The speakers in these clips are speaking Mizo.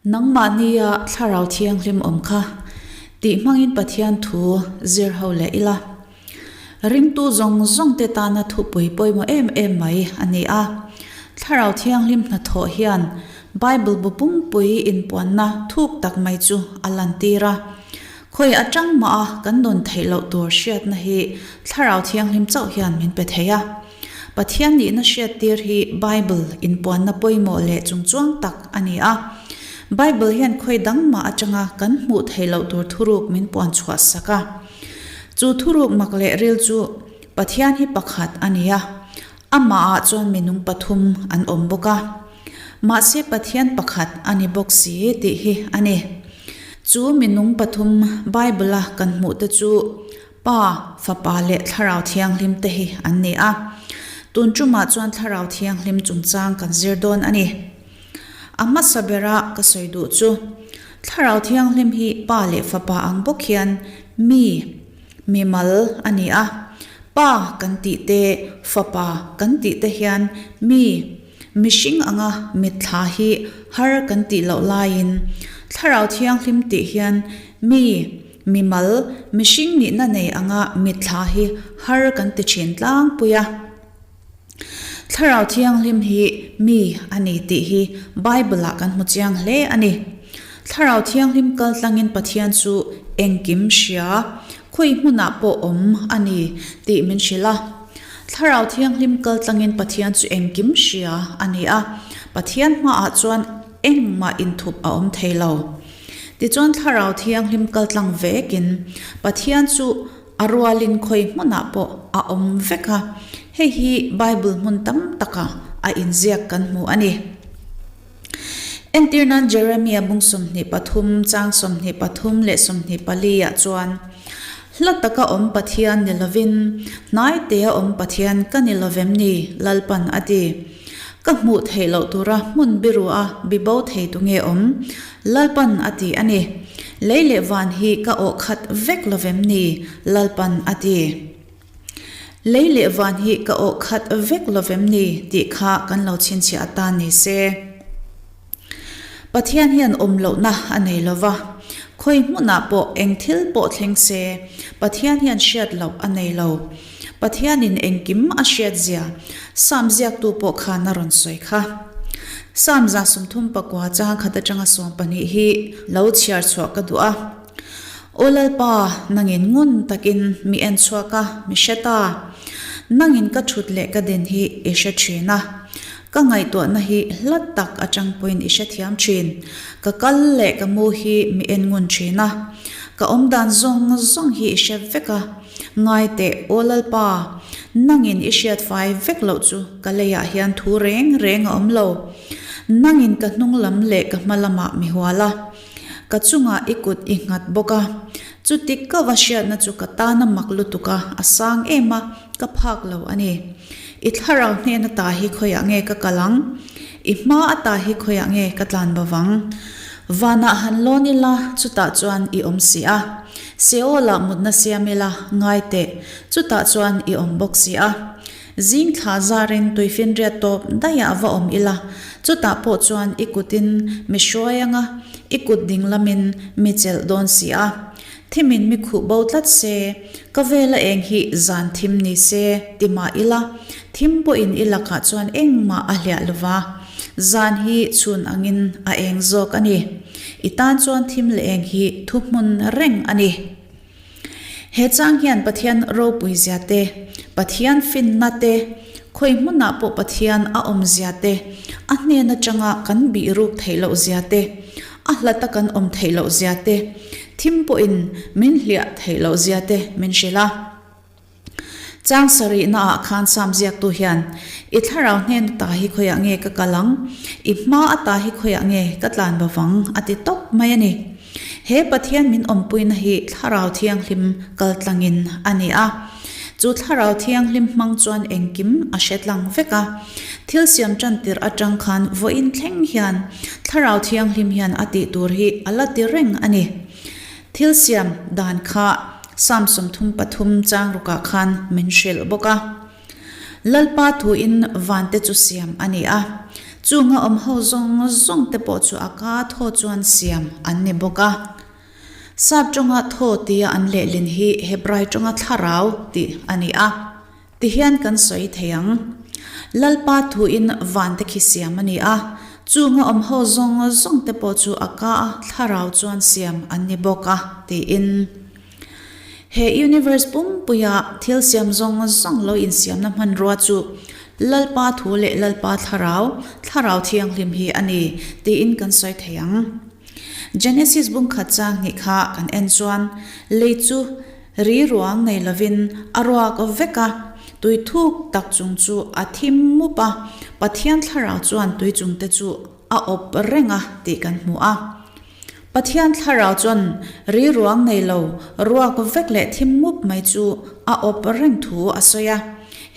Nangmahnia Thlarau Thianghlim awm kha tih hmangin Pathian thu zir ho leh ila. Ringtu zawng zawng te tana thupui pawimawh em em mai a ni a. Thlarau Thianghlim hnathawh hian Bible bu pumpui inpuanna thuk tak mai chu a lantir a. Khawi atang mah a kan dawn theih loh tur hriatna hi Thlarau Thianghlim chauh hian min pe thei a. Pathian nihna hriattir hi Bible inpuanna pawimawh leh chungchuang tak a ni a. Bible hian khawi dang mah atanga kan hmuh theih loh tur thuruk min puan chhuah sak a. Chu thuruk mak leh ril chu Pathian hi pakhat a ni a, amahah chuan minung pathum an awm bawk a. Mahse Pathian pakhat a ni bawk si tih hi a ni. Chu minung pathum Bible-a kan hmuh te chu Pa, Fapa leh Thlarau Thianghlim te hi an ni a. Tun tumah chuan Thlarau Thianghlim chungchang kan zir dawn a ni. A hmasa bera ka sawi duh chu, Thlarau Thianghlim hi Pa leh Fapa ang bawk hian mi, mimal a ni a. Pa kan tih te, Fapa kan tih te hian mi, mihring anga mitthla hi har kan tih loh laiin, Thlarau Thianghlim tih hian mi, Mimal, mihring nihna nei anga mitthla hi har kan ti thin tlangpui a. Thlarau Thianghlim hi mi a ni tih hi Bible-ah kan hmu chiang hle a ni. Thlarau Thianghlim kal tlangin Pathian chu engkim hria, khawi hmunah pawh awm a ni tih min hrilh a. Thlarau Thianghlim kal tlangin Pathian chu engkim hria a ni a, Pathian hmaah chuan engmah inthup a awm thei lo. Tichuan Thlarau Thianghlim kaltlang vekin Pathian chu a rualin khawi hmunah pawh a awm vek a, hei hi Bible hmun tam taka a inziak kan hmu a ni. Entirnan Jeremia bung 23 chang 23 leh 24 ah chuan, Hla taka awm Pathian ni lovin, hnaitea awm Pathian ka ni lovem ni? Lalpan a ti. Ka hmuh theih loh tura hmun biru a bibo thei tu nge awm? Lalpan a ti a ni. Lei leh van hi ka awh khat vek lovem ni? Lalpan a ti. Lei leh van hi ka awh khat vek lovem ni? Tih kha kan lo chhinchhiah atan ni se. Pathian hian awm lohna a nei lo va, khawi hmunah pawh eng thil pawh thleng se, Pathian hian hriat loh a nei lo. Pathianin engkim a hriat zia Sam ziaktu pawh khan a rawn sawi kha. Sam 39 chang khat atanga 12 hi lo chhiar chhuah ka duh a. Aw Lalpa, nangin ngun takin mi en chhuak a, mi hre ta. Nangin ka thut leh ka din hi i hre thin a. Ka ngaihtuahna hi hla tak atang pawhin i hrethiam thin. Ka kal leh ka mu hi mi en ngun thin a. Ka awmdan zawng zawng hi i hre vek a. Ngai teh, Aw Lalpa, nangin i hriat fai vek loh chu ka leiah hian thu reng reng a awm lo. Nangin ka hnung lam leh ka hma lamah mi hual a. Ka chungah i kut i nghat bawk a. Chuti ka va hriatna chu ka tana mak lutuk a, a sang em a, ka phak lo a ni. I thlarau hnen ata hi khawiah nge ka kal ang? I hma ata hi khawiah nge ka tlan bavang? Vanah han lawn ila, chutah chuan i awm si a. Seol-ah mutna siam ila, ngai teh, chutah chuan i awm bawk si a. Zing thla zarin tuifinriat tawp daihah va awm ila, chutah pawh chuan i kutin mi hruai anga, i kut ding lamin mi chelh dawn si a. Thimin mi khuh bo tlat se, ka vela eng hi zan thim ni se ti mah ila, thim pawhin i lakah chuan engmah a hliah lova, zan hi chhun angin a eng zawk a ni. I tan chuan thim leh eng hi thuhmun reng a ni. He chang hian Pathian ropui zia te, Pathian finna te, khawi hmunah pawh Pathian a awm zia te, a hnen atanga kan bih ruk theih loh zia te, a hlata kan awm theih loh zia te, thim pawhin min hliah theih loh zia te min hrilh a. Chang sarihnaah khan Sam ziaktu hian, I thlarau hnen ata hi khawiah nge ka kal ang? I hma ata hi khawiah nge ka tlan bavang? a ti tawp mai a ni. He Pathian min awmpuina hi Thlarau Thianghlim kal tlangin a ni a. Chu Thlarau Thianghlim hmang chuan engkim a hre tlang vek a. Thil siam tan tirh atang khan vawiin thleng hian Thlarau Thianghlim hian a tih tur hi a la ti reng a ni. Thil siam dan kha Psalm 33 chang rukah khan min hrilh bawk a. Lalpa thuin vante chu siam a ni a. Chunga awm ho zawng zawng te pawh chu a ka thaw chuan siam an ni bawk a. Sap tawnga thaw tia an lehlin hi Hebrai tawnga thlarau tih a ni a. Tihian kan sawi thei ang. Lalpa thuin van te khi siam a ni a, chunga awm ho zawng zawng te pawh chu a ka a thlarau chuan siam an ni bawk a, tiin. He universe pumpuia thil siam zawng zawng lo insiamna hmanrua chu Lalpa thu leh Lalpa thlarau, Thlarau Thianghlim hi a ni, tiin kan sawi thei ang. Genesis bungkhat chang hnih kha kan en chuan lei chu Ri ruang nei lovin a ruak vek a, tui thuk tak chung chu a thim mup a, Pathian thlarau chuan tui chungte chu a awp reng a tih kan hmu a. Pathian thlarau chuan ri ruang nei lo ruak vek leh thim mup mai chu a awp reng thu a sawi a.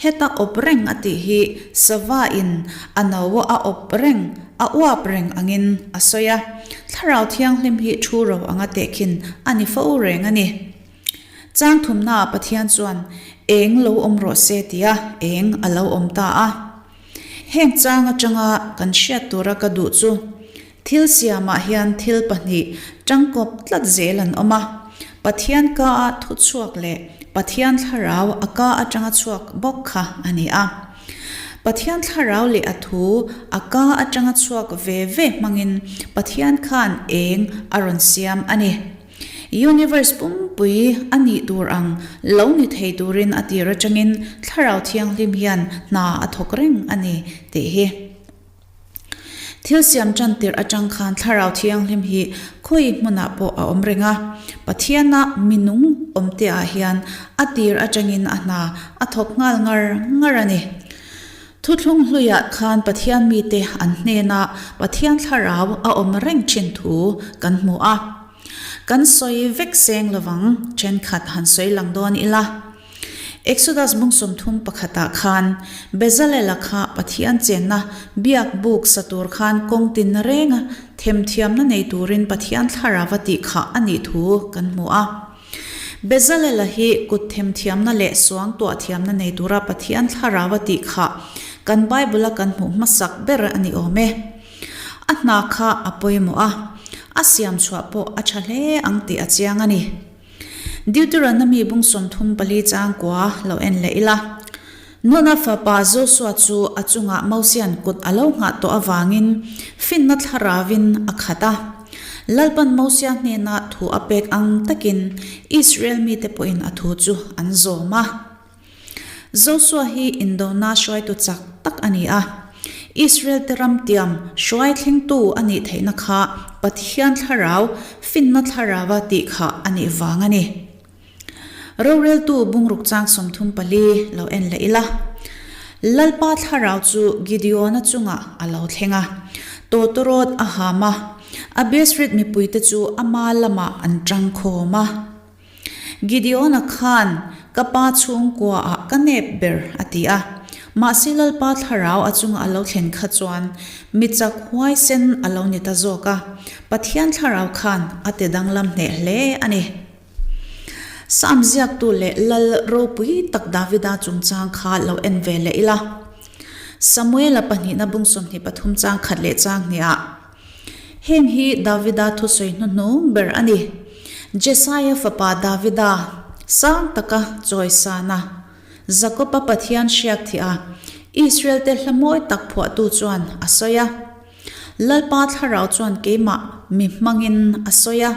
Heta awp reng a tih hi sava in a no a awp reng, a uap reng angin a sawi a. Thlarau Thianghlim hi thu ro anga tehkhin a ni fo reng a ni. Chang thumnaah Pathian chuan eng lo awm rawh se tia eng a lo awm ta a. Heng chang atanga kan hriat tura ka duh chu thil siamah hian thil pahnih tangkawp tlat zel an awm a, Pathian ka a thu chhuak leh Pathian thlarau a ka atanga chhuak bawk kha a ni a. Pathian thlarau leh a thu a ka atanga chhuak ve ve hmangin Pathian khan eng a rawn siam a ni. Universe pumpui a nih tur ang lo ni thei turin a tir atangin Thlarau Thianghlim hian hna a thawk reng a ni tih hi. Thil siam tan tirh atang khan Thlarau Thianghlim hi khawi hmunah pawh a awm reng a, Pathiana minung awmte ah hian a tir atangin a hna a thawk nghal ngar ngar a ni. Thuthlung hluiah khan Pathian mite an hnena Pathian Thlarau a awm reng thin thu kan hmu a. Kan sawi vek seng lovang thenkhat han sawi lang dawn ila. Exodus bung 31 ah khan Bezalel-a kha Pathian chenna biak buk sa tur khan kawng tin renga themthiamna nei turin Pathian Thlarau a tih khah a nih thu kan hmu a. Bezalel-a hi kut themthiamna leh suangtuah thiamna nei tura Pathian Thlarau a tih khah kan Bible-a kan hmuh hmasak ber a ni awm e. A hna kha a pawimawh a, a siam chhuah pawh a tha hle ang tih a chiang a ni. Deuteronomy bung 34 changkua lo en leh ila. Nuna fapa Josua chu a chungah Mosia'n kut a lo nghah tawh avangin finna thlaravin a khat a. Lalpan Mosia hnena thu a pek ang takin Israel mite pawhin a thu chu an zawm a. Josua hi indona hruaitu chak tak a ni a. Israel-te ram tiam hruai thlengtu a nih theihna kha Pathian thlarau, finna thlarava tih kha a nih vang a ni. Roreltu bungruk chang 34 lo en leh ila. Lalpa thlarau chu Gideona chungah a lo thleng a, tawtawrawt a ham a, Abesrit mipuite chu ama lamah an tang khawm a. Gideona khan, Ka pa chhungkuaah ka nep ber, a ti a. Mahse Lalpa thlarau a chunga a lo thlen kha chuan mi chak huaisen a lo ni ta zawk a, Pathian thlarau khan a ti danglam hneh hle a ni. Sam ziaktu leh Lal ropui tak Davida chungchang kha lo en ve leh ila. Samuela pahnihna bung 23 chang khat leh chang hniah Heng hi Davida thusawi hnuhnung ber a ni. Jesaia fapa Davida sang taka chawisana Jakoba Pathian hriak thih a, Israel-te hla mawi tak phuahtu chuan a sawi a. Lalpa thlarau chuan keimah mi hmangin a sawi a,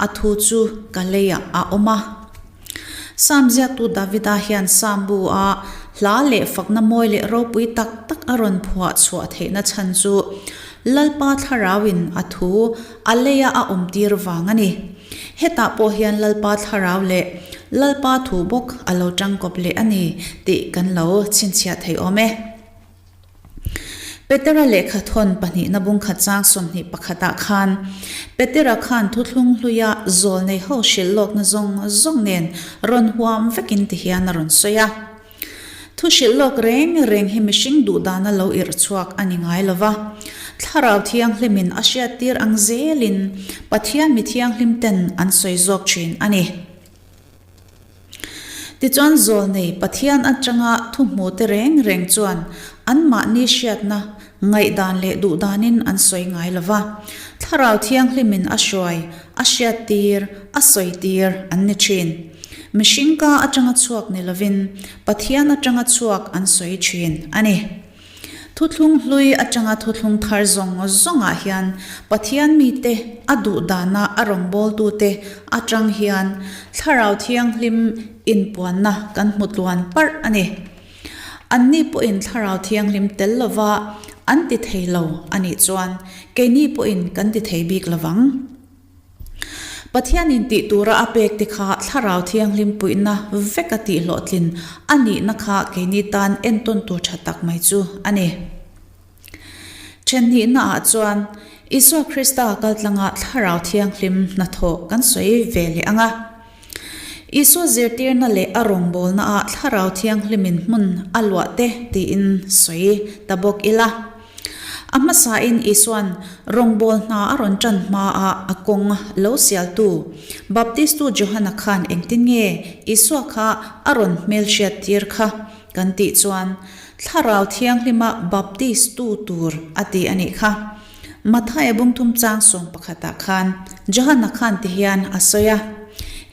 a thu chu ka leiah a awm a. Psalm ziaktu Davida hian Psalm bu a hla leh fakna mawi leh ropui tak tak a rawn phuah chhuah theihna chhan chu Lalpa thlarauin a thu a leia a awmtir vang a ni. Hetah pawh hian Lalpa thlarau leh Lalpa thu bawk a lo tangkawp leh a ni tih kan lo chhinchhiah thei awm e. Petera lehkha thawn pahnihna bungkhat chang 21 ah khan Petera khan thuthlung hluia zawlnei ho hrilh lawkna zawng zawng nen rawn huam vekin ti hian a rawn sawi a. Thu hrilh lawk reng reng hi mihring duhdana lo irh chhuak a ni ngai lova, Thlarau Thianghlimin a hriattir ang zelin Pathian mi thianghlim ten an sawi zawk thin a ni. Tichuan zawlnei Pathian atanga thu hmute reng reng chuan anmahni hriatna Ngaihdan leh duhdanin an sawi ngai lo va, Thlarau Thianghlimin a hruai, a hriattir, a sawitir an ni thin. Mihring ka atanga chhuak ni lovin Pathian atanga chhuak an sawi thin a ni. Thuthlung hlui atanga thuthlung thar zawng zawngah hian Pathian mite a duhdana a rawngbawltute atang hian Thlarau Thianghlim inpuanna kan hmu tluan parh a ni. Anni pawhin Thlarau Thianghlim tel lova an ti thei lo a nih chuan keini pawhin kan ti thei bik lovang. Pathianin tih tura a pek te kha Thlarau Thianghlim puihna veka tih hlawhtlin a nihna kha keini tan entawn tur tha tak mai chu a ni. Thenhnihna ah chuan Isua Krista kaltlanga Thlarau Thianghlim hnathawh kan sawi ve leh ang a. Isua zirtirna leh a rawngbawlna ah Thlarau Thianghlimin hmun a luah te tiin sawi ta bawk ila. A hmasain Isua'n rawngbâwl hna a rawn ṭan hmaah a kawng lo sialtu Baptistu Johana khan engtin nge Isua kha a rawn hmelhriattir kha kan tih chuan Thlarau Thianghlima Baptistu tur a ti a nih kha. Mathaia bungthum chang sawm pakhatah khan Johana khan ti hian a sawi a.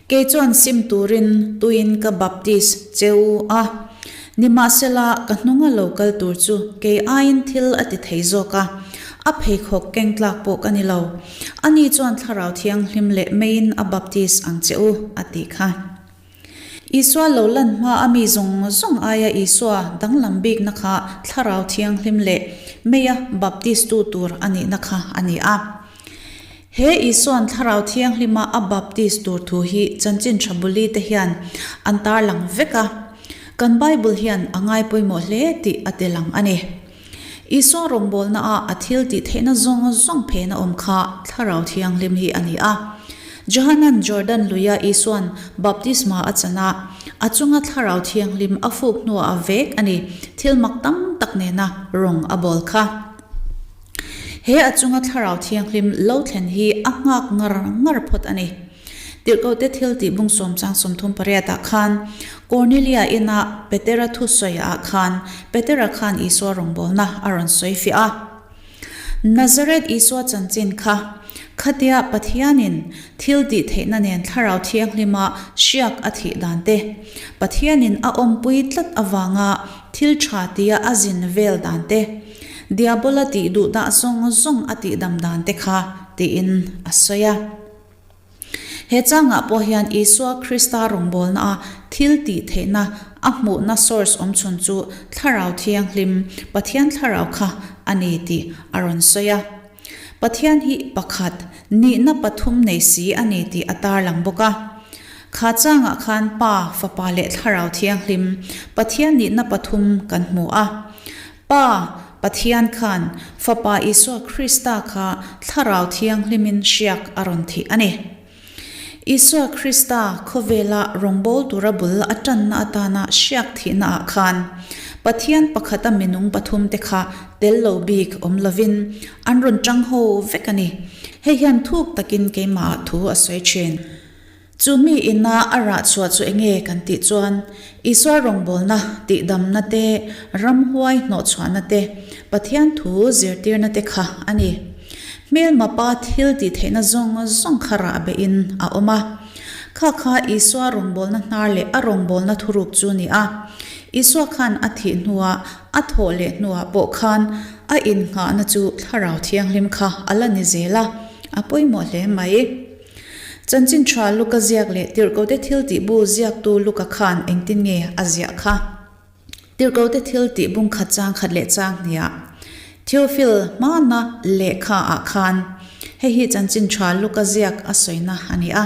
Kei chuan sim turin tuin ka baptis che u a, nimahsela ka hnunga lo kal tur chu kei aiin thil a ti thei zawk a, a pheikhawk keng tlak pawh ka ni lo. Ani chuan Thlarau Thianghlim leh meiin a baptis ang che u, a tih kha. Isua lo lan hma a mi zawng zawng aia Isua danglam bikna kha Thlarau Thianghlim leh meia baptistu tur a nihna kha a ni a. He Isua'n Thlarau Thianghlima a baptis tur thu hi chanchin tha buli te hian an tarlang vek a, kan Bible hian a ngai pawimawh hle tih a ti lang a ni. Isua rawngbawlna ah a thil tih theihna zawng zawng phena awm kha Thlarau Thianghlim hi a ni a. Johanan Jordan luia Isua'n baptisma a chan a, a chunga Thlarau Thianghlim a fuk hnuah a vek a ni, thil mak tam tak nena rawng a bawl kha. He a chunga Thlarau Thianghlim lo thlen hi a nghak ngar ngar phawt a ni. Tirhkohte thil tih bungsawm chang 30 pariatah khan Cornelia ina Petera thusawi ah khan Petera khan Isua rawngbawlna a rawn sawi fiah a. Nazareth Isua chanchin kha khatia Pathianin thil tih theihna nen Thlarau Thianghlima hriak a thih dan te, Pathianin a awmpui tlat avanga thil tha tia a zin vel dan te, Diabola tih duh dah zawng zawng a tihdam dan te kha tiin a sawi a. He changah pawh hian Isua Krista rawngbawlna a thil tih theihna a hmuhna source awm chhun chu Thlarau Thianghlim, Pathian Thlarau kha a ni tih a rawn sawi a. Pathian hi pakhat, nihna pathum nei si a ni tih a tarlang bawk a. Kha changah khan Pa, Fapa leh Thlarau Thianghlim, Pathian nihna pathum kan hmu a. Pa, Pathian khan Fapa Isua Krista kha Thlarau Thianghlimin hriak a rawn thih a ni. Isua Krista khawvela rawngbâwl tura bul a ṭanna atana hriak thihnaah khan Pathian pakhata minung pathumte kha tel lo bik awm lovin an rawn ṭang ho vek a ni. Hei hian thuk takin keimahah thu a sawi ṭhin. Chu mi ina a rah chhuah chu enge kan tih chuan Isua rawngbawlna, tihdamna te, ramhuai hnawhchhuahna te, Pathian thu zirtirna te kha a ni. Hmelma pa thil tih theihna zawng zawng kha rah behin a awm a. Kha kha Isua rawngbawlna hnar leh a rawngbawlna thuruk chu ni a. Isua khan a thih hnuah, a thawh leh hnuah pawh khan a innghahna chu Thlarau Thianghlim kha a la ni zel a, a pawimawh hle mai. Chanchin tha Luka ziak leh Tirhkote thil tih bu ziaktu Luka khan engtin nge a ziah kha? Tirhkote thil tih bung khat chang khat leh chang hniah Theophil hmana lehkha ah khan hei hi chanchin tha Luka ziak a sawina a ni a.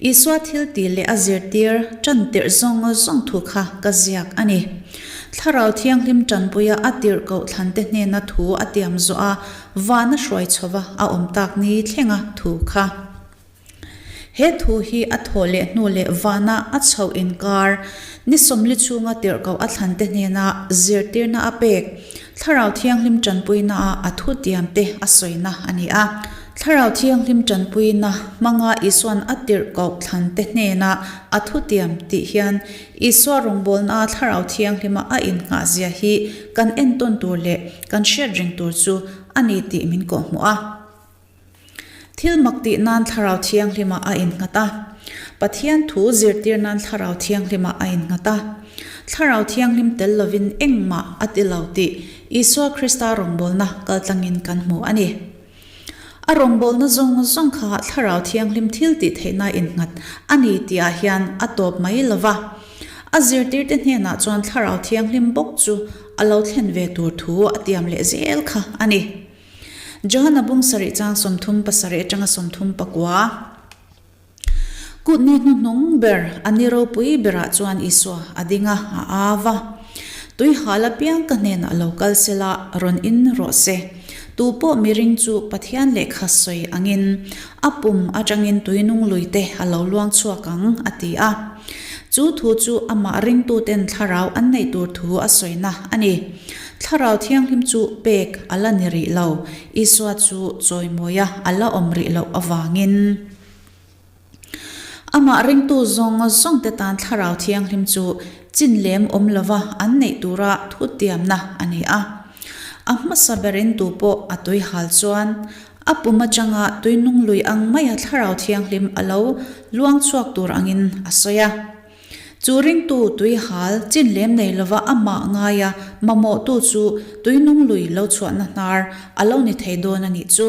Isua thil tih leh a zirtir tan tirh zawng zawng thu kha ka ziak a ni. Thlarau Thianghlim tanpuia a tirhkoh thlante hnena thu a tiam zawh a Vana hruai chhova a awm tak ni thlenga thu kha. He thu hi a thawh leh hnu leh vana a chhoh inkar ni sawmli chhunga tirhkoh a thlante hnena zirtirna a pek, Thlarau Thianghlim tanpuinaah a thu tiamte a sawina a ni a. Thlarau Thianghlim tanpuina hmanga Isua'n a tirhkoh thlante hnena a thutiam tih hian Isua rawngbawlnaa Thlarau Thianghlima a innghahzia hi kan entawn tur leh kan hriat reng tur chu a ni tih min kawhhmuh a. Thil mak tih nan Thlarau Thianghlima a innghat a. Pathian thu zirtir nan Thlarau Thianghlima a innghat a. Thlarau Thianghlim tel lovin engmah a ti lo tih Isua Krista rawngbawlna kaltlangin kan hmu a ni. A rawngbawlna zawng zawng kha Thlarau Thianghlim thil tih theihna innghat a ni tihah hian a tawp mai lo va. A zirtirte hnenah chuan Thlarau Thianghlim bawk chu a lo thlen ve tur thu a tiam leh zel kha a ni. Johana bung sarih chang 37 atanga 34. Kutni hnuhnung ber a ni ropui berah chuan Isua a ding a, a au va. Tui hal apiang ka hnenah lo kal sela, rawn in rawh se. Tu pawh miring chu Pathian lehkha sawi angin a pum atangin tui nung lui te a lo luang chhuak ang, a ti a. Chu thu chu amah ringtuten thlarau an neih tur thu a sawina a ni. Thlarau Thianghlim chu pek a la ni rih lo, Isua chu chawimawia a la awm rih loh avangin. Amah ringtu zawng zawngte tan Thlarau Thianghlim chu chin lem awm lova an neih tura thutiamna a ni a. A hmasa berin tu pawh a tui hal chuan a pum atanga tui nung lui ang maia Thlarau Thianghlim a lo luang chhuak tur angin a sawi a. Chu ringtu tui hal chin lem nei lova amah ngaia mamawhtu chu tui nung lui lo chhuahna hnar a lo ni thei dawn a nih chu.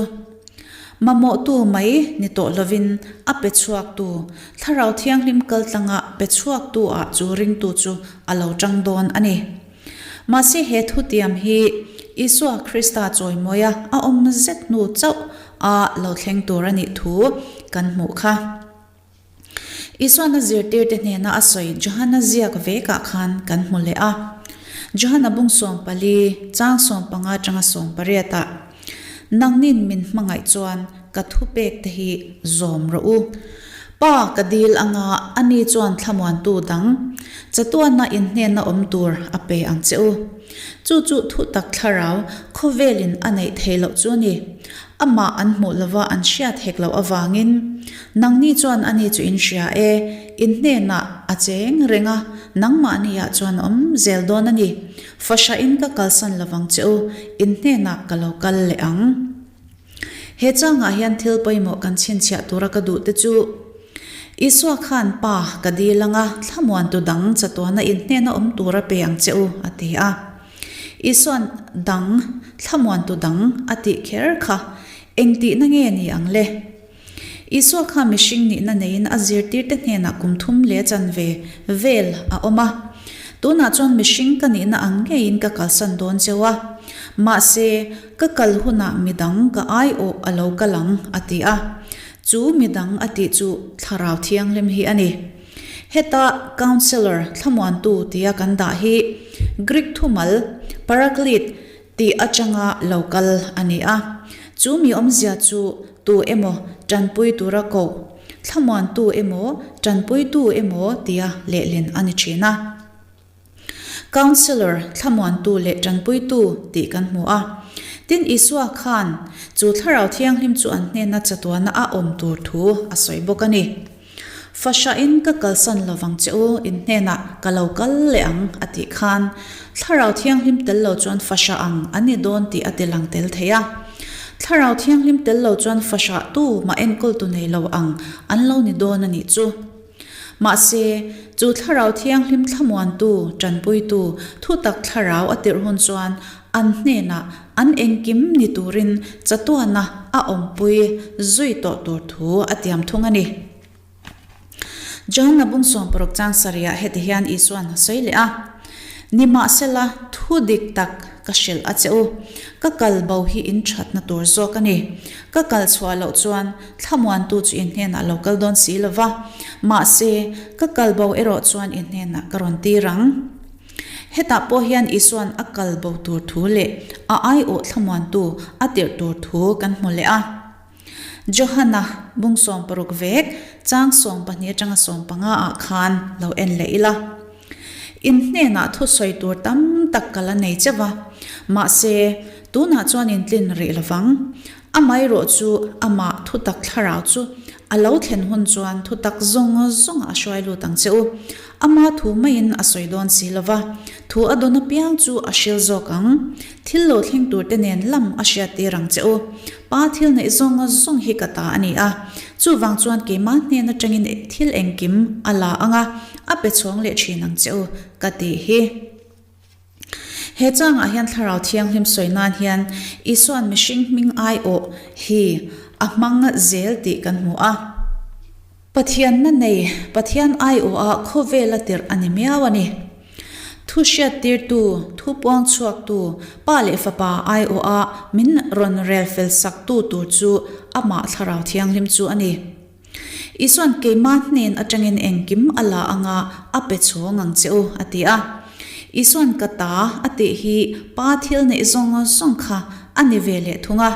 Mamawhtu mai ni tawh lovin a pe chhuaktu, Thlarau Thianghlim kaltlanga pe chhuaktu ah chu ringtu chu a lo tang dawn a ni. Mahse he thutiam hi Isua Krista chawimawia a awm zet hnu chauh a lo thleng tur a nih thu kan hmuh kha. Isuana zirtirte hnena a sawi Johana ziak vekah khan kan hmu leh a. Johana bung 14, chang 15 atanga 18 ah, Nangnin min hmangaih chuan ka thupek te hi zawm rawh u. Pa ka dil anga ani chuan thlamuantu dang chatuana inhnenna awm tur a pe ang che u. Chu chu thutak thlarau khawvelin a neih theih loh chu a ni. Amah an hmuh lova an hriat hek loh avangin, Nangni chuan ani chu in hria e, in hnenah a cheng reng a, nangmahniah chuan a awm zel dawn a ni. Fahrahin ka kalsan lovang che u, in hnenah ka lo kal leh ang. He changah hian thil pawimawh kan chhinchhiah tura ka duh te chu, Isua khan Pa ka dil anga thlamuantu dang chatuana in hnena awm tura pe ang che u, a ti a. Isua'n dang, thlamuantu dang a tih kher kha engtihna nge ni ang le? Isua kha mihring nihna neiin a zirtirte hnenah kum thum leh chanve vel a awm a. Tunah chuan mihring ka nihna ang ngeiin ka kalsan dawn cheu a. Mahse, ka kal hunah midang ka aiawh a lo kal ang, a ti a. Chu midang a tih chu Thlarau Thianghlim hi a ni. Heta Counsellor, thlamuantu, tia kan dah hi Greek thumal, Paraclete, tih atanga lo kal a ni a. Chu mi awmzia chu tu emaw tanpui tura koh, thlamuantu emaw tanpuitu emaw tia lehlin a ni thin a. Counsellor, thlamuantu leh tanpuitu tih kan hmu a. Tin, Isua khan chu Thlarau Thianghlim chu an hnena chatuana a awm tur thu a sawi bawk a ni. Fahrahin ka kalsan lovang che u, in hnenah ka lo kal leh ang, a tih khan, Thlarau Thianghlim tel lo chuan fahrah ang an ni dawn tih a ti lang tel thei a. Thlarau Thianghlim tel lo chuan fahrah tu mah enkawltu nei lo ang an lo ni dawn a nih chu. Mahse, chu Thlarau Thianghlim thlamuantu, tanpuitu, thutak thlarau a tirh hun chuan an hnenah an engkim ni turin chatuana a awmpui zui tawh tur thu a tiam thung a ni. John-a bung 60 chang sarihah heti hian Isua'n a sawi leh a, Nimahsela, thu dik tak ka hrilh a che u, ka kal bo hi in thatna tur zawk a ni. Ka kal chhuah loh chuan thlamuantu chu in hnenah lo kal dawn si lo va, mahse, ka kal bo erawh chuan in hnenah ka rawn tir ang. Hetah pawh hian Isua'n a kal bo tur thu leh a aiawh thlamuantu a tirh tur thu kan hmu leh a. Johana bung 60 vek chang 12 atanga 15 ah khan lo en leh ila. In hnenah thusawi tur tam tak ka la nei cheuh a, mahse tunah chuan in tlin rih lovang. Amaherawhchu, amah thutak thlarau chu a lo thlen hun chuan thutak zawng zawngah a hruai lut ang che u. Ama thu maiin a sawi dawn si lo va, thu a dawn apiang chu a hril zawk ang. Thil lo thleng turte nen lam a hriattir ang che u. Pa thil neih zawng zawng hi ka ta a ni a, chuvang chuan keimah hnen atangin thil engkim a la ang a, a pe chhawng leh thin ang che u, ka tih hi. He changah hian Thlarau Thianghlim sawi nan hian Isua'n mihring hming aiawh hi a hmang zel tih kan hmu a. Pathianna nei, Pathian aiawha khawvela tirh a ni miau a ni. Thu hriattirtu, thu puang chhuaktu, Pa leh Fapa aiawha min rawn rel fel saktu tur chu Amah Thlarau Thianghlim chu a ni. Isua'n keimah hnen atangin engkim a la anga a pe chhawng ang che u, a ti a. Isua'n ka ta a tih hi Pa thil neih zawng zawng kha a ni ve leh thung a.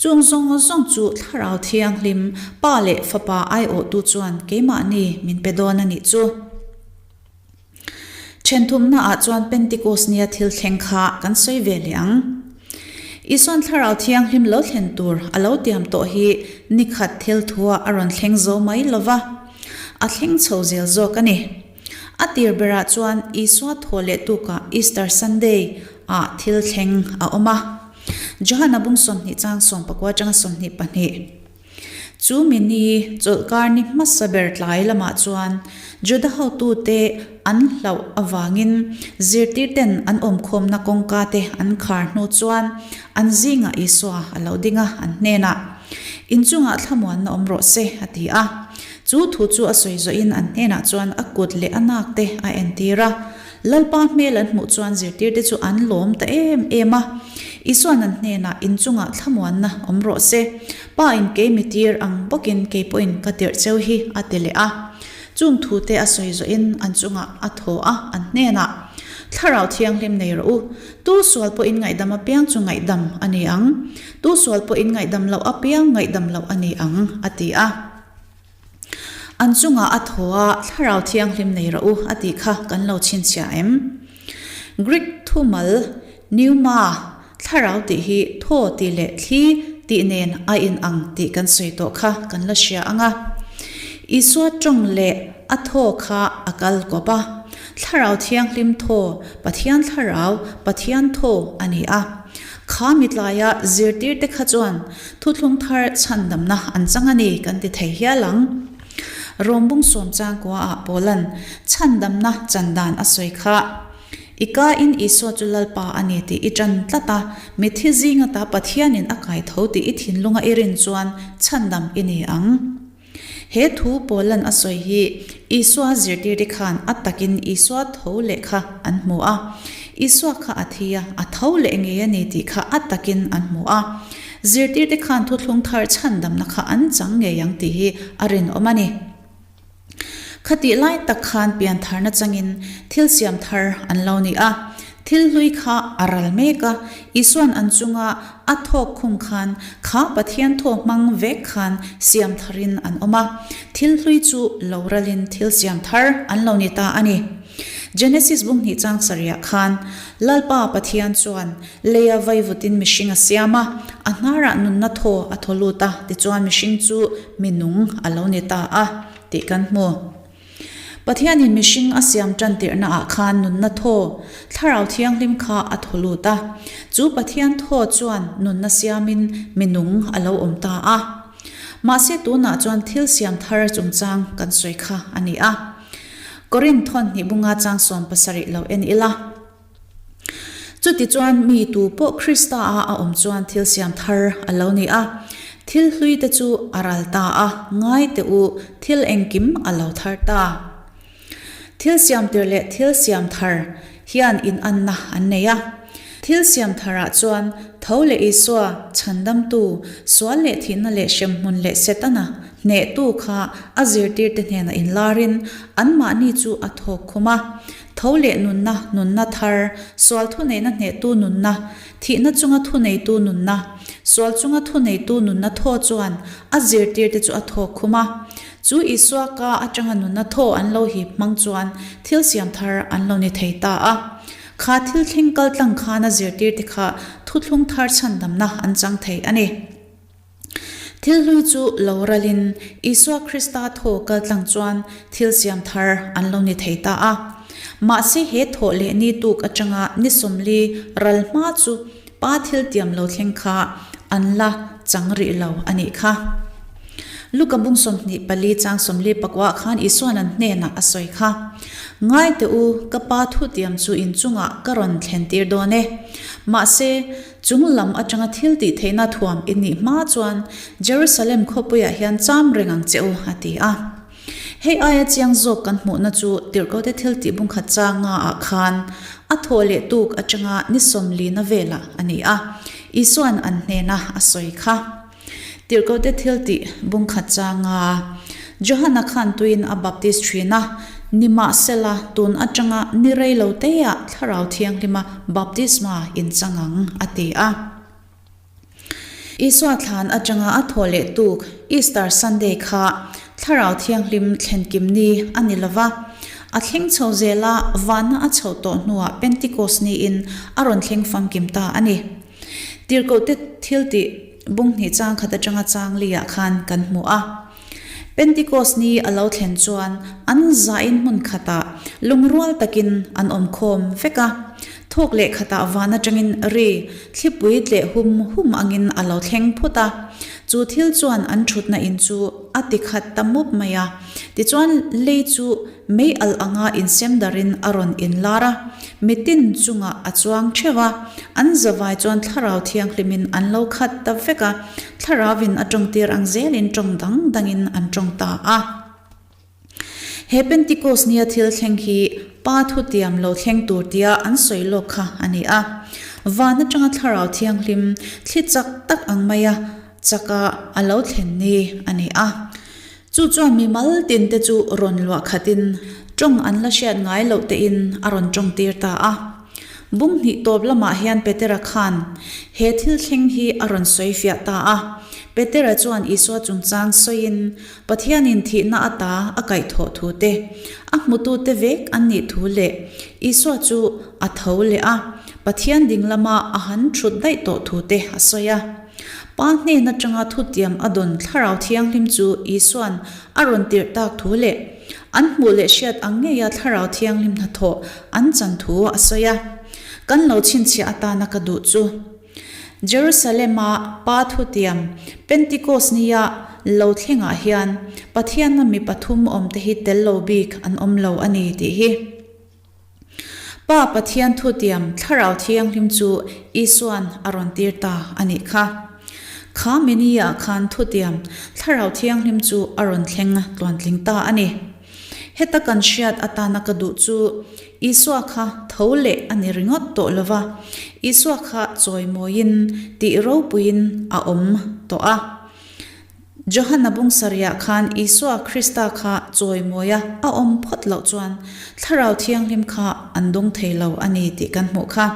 Chung zawng zawng chu Thlarau Thianghlim, Pa leh Fapa aiawhtu chuan keimahni min pe dawn a nih chu. Thenthumnaah chuan Pentikos nia thil thleng kha kan sawi ve leh ang. Isuan Thlarau Thianghlim lo thlen tur a lo tiam tawh hi ni khat thil thuah a rawn thleng zo mai lo va, a thleng chho zel zawk a ni. A tir berah chuan Isua thaw leh tukah Easter Sunday ah thil thleng a awm a. Johana bung 20 chang 19 atanga 22. Chu mi ni chawlhkar ni hmasa ber tlai lamah chuan Juda hotute an hlauh avangin zirtirten an awmkhawmna kawngka te an khar hnu chuan an zingah Isua a lo ding a, an hnenah, Inchungah thlamuanna awm rawh se, a ti a. Chu thu chu a sawi zawhin an hnenah chuan a kut leh a nak te a entir a. Lalpa hmel an hmuh chuan zirtirte chu an lawm ta em em a. Isua'n an hnenah, Inchungah thlamuanna awm rawh se. Pa in kei mi tir ang bawkin kei pawhin ka tirh cheu hi, a ti leh a. Chung thute a sawi zawhin an chungah a thaw a, an hnenah, Thlarau Thianghlim nei rawh u. Tu sual pawhin ngaihdam apiang chu ngaihdam a ni ang. Tu sual pawhin ngaihdam loh apiang ngaihdam loh a ni ang, a ti a. An chungah a thaw a, Thlarau Thianghlim nei rawh u, a tih kha kan lo chhinchhiah em? Greek thumal pneuma, thlarau tih hi thaw tih leh thli tih nen a inang tih kan sawi tawh kha kan la hria ang a. Isua tawng leh a thaw kha a kal kawp a. Thlarau Thianghlim thaw, Pathian Thlarau, Pathian thaw a ni a. Kha mitlaia zirtirte kha chuan Thuthlung thar chhandamna an chang a ni kan ti thei hial ang. Rom bung sawm changkua ah Paulan chhandamna chan dan a sawi kha. I ka in Isua chu Lalpa a ni tih i ṭan tlat a, mitthi zinga ta Pathianin a kai tho tih i thinlunga i rin chuan chhandam i ni ang. He thu Paulan a sawi hi Isua zirtirte khan a takin Isua tho leh kha an hmu a. Isua kha a thi a, a tho leh ngei a ni tih kha a takin an hmu a. Zirtirte khan thuthlung thar chhandamna kha an chang ngei ang tih hi a rinawm a ni. Khatih lai tak khan piantharna changin thil siam thar an lo ni a. Thil hlui kha a ral mek a, Isua'n an chunga a thawk khum khan kha Pathian thaw hmang vek khan siam tharin an awm a, thil hlui chu lo ralin thil siam thar an lo ni ta a ni. Genesis bung hnih chang sarihah khan Lalpa Pathian chuan leia vaivutin mihring a siam a, a hnarah nunna thaw a thaw lut a, tichuan mihring chu mi nung a lo ni ta a tih kan hmu. Pathianin mihring a siam tan tirhnaah khan nunna thaw, Thlarau Thianghlim kha a thaw lut a. Chu Pathian thaw chuan nunna siamin mi nung a lo awm ta a. Mahse tunah chuan thil siam thar chungchang kan sawi kha a ni a. Korinth thawn hnih bunga chang 70 lo en ila. Chutichuan mi tu pawh Krista-a a awm chuan thil siam thar a lo ni a, thil hlui te chu a ral ta a, ngai teh u, thil engkim a lo thar ta. Thil siam tir leh thil siam thar hian inanna an nei a. Thil siam tharah chuan tho leh Isua, chhandamtu, sual leh thihna leh hremhmun leh Setana hnehtu kha a zirtirte hnenah inlarin anmahni chu a thawk khum a. Tho leh nunna, nunna thar, sual thuneihna hnehtu nunna, thihna chunga thuneitu nunna, sual chunga thuneitu nunna thaw chuan a zirtirte chu a thawk khum a. Chu Isua ka atanga nunna thaw an lo hip hmang chuan thil siam thar an lo ni thei ta a. Kha thil thleng kal tlang khan a zirtirte kha thuthlung thar chhandamna an chang thei a ni. Thil hlui chu lo ralin Isua Krista thaw kal tlang chuan thil siam thar an lo ni thei ta a. Mahse he thawh leh ni tuk atanga ni 40 ral hma chu Pa thil tiam lo thleng kha an la chang rih lo a nih kha. Luka bung 24 chang 44 khan Isua'n an hnenah a sawi kha, Ngai teh u, ka Pa thu tiam chu in chungah ka rawn thlen tir dawn e. Mahse, chung lam atanga thil tih theihna thuam i nih hma chuan Jerusalem khawpuiah hian cham reng ang che u, a ti a. Hei aia chiang zawk kan hmuhna chu Tirhkote thil tih bungkhat changa ah khan a thawh leh tuk atanga ni 40 na velah a ni a, Isua'n an hnena a sawi kha. Tirhkote thil tih bungkhat changa Johana khan tuiin a baptis thin a, nimahsela tun atanga ni rei lo teah Thlarau Thianghlima baptisma inchang ang a ti a. Isua thlan atanga a thawh leh tuk Easter Sunday kha Thlarau Thianghlim thlenkim ni a ni lova, a thleng chho zel a, vanna a chhoh tawh hnuah Pentecost niin a rawn thleng famkim ta a ni. Tirhkohte thiltih bunghnih chang khat atanga chang liah khan kan hmu a. Pentikos ni a lo thlen chuan an zain hmun khatah lungrual takin an awm khawm vek a. Thawk leh khatah van atangin ri thlipui tleh hum hum angin a lo thleng phut a. Chu thil chuan an thutna in chu a ti khat ta mup mai a. Tichuan lei chu mei alh anga insem darin a rawn inlar a, mitin chungah a chuang theuh a, an zavai chuan Thlarau Thianghlimin an lo khat ta vek a, Thlarauvin a tawngtir ang zelin tawng dang dangin an tawng ta a. He Pentikos nia thil thleng hi Pa thutiam lo thleng tur tia an sawi lawk kha a ni a. Van atanga Thlarau Thianghlim thli chak tak ang maia chaka a lo thlen ni a ni a. Chu chuan mimal tin te chu rawn luah khatin tawng an la hriat ngai loh tein a rawn tawngtir ta a. Bung hnih tawp lamah hian Petera khan he thil thleng hi a rawn sawi fiah ta a. Petera chuan Isua chungchang sawiin Pathianin thihna ata a kaihthawh thu te, a hmutute vek an nih thu leh Isua chu a tho leh a, Pathian ding lama a han thut daih tawh thu te a sawi a. Pa hnen atanga thutiam a dawn Thlarau Thianghlim chu Isua'n a rawn tirh tak thu leh an hmuh leh hriat ang ngeia Thlarau Thianghlim hnathawh an chan thu a sawi a. Kan lo chhinchhiah atana ka duh chu Jerusalem-a Pa thutiam Pentikos nia lo thlengah hian Pathianna mi pathum awmte hi tel lo bik an awm lo a ni tih hi. Pa Pathian thutiam Thlarau Thianghlim chu Isua'n a rawn tir ta a nih kha. Kha mini-ah khan thutiam Thlarau Thianghlim chu a rawn thleng tluantling ta a ni. Heta kan hriat atana ka duh chu Isua kha tho leh a ni ringawt tawh lova, Isua kha chawimawiin tih ropuiin a awm tawh a. Johana bung sarihah khan Isua Krista kha chawimawia a awm phawt loh chuan Thlarau Thianghlim kha an dawng thei lo a ni tih kan hmuh kha.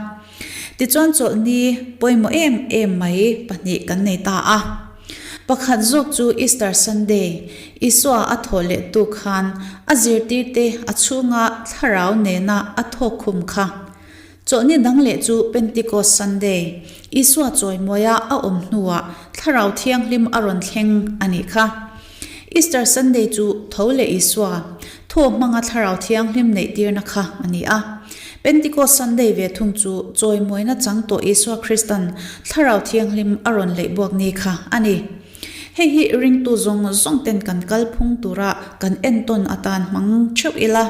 Tichuan chawlhni pawimawh em em mai pahnih kan nei ta a. Pakhat zawk chu Easter Sunday, Isua a thawh leh tu khan a zirtirte a chhunga Thlarau nena a thawk khum kha. Chawlhni dang leh chu Pentecost Sunday, Isua chawimawiah a awm hnuah Thlarau Thianghlim a rawn thleng a nih kha. Easter Sunday chu tho leh Isua, thaw hmanga Thlarau Thianghlim neihtirna kha a ni a. Pentecost Sunday ve thung chu chawimawina chang tawh Isua Kristan Thlarau Thianghlim a rawn leih buak ni kha a ni. Hei hi ringtu zawng zawng ten kan kalphung tura kan entawn atan hmang theuh ila.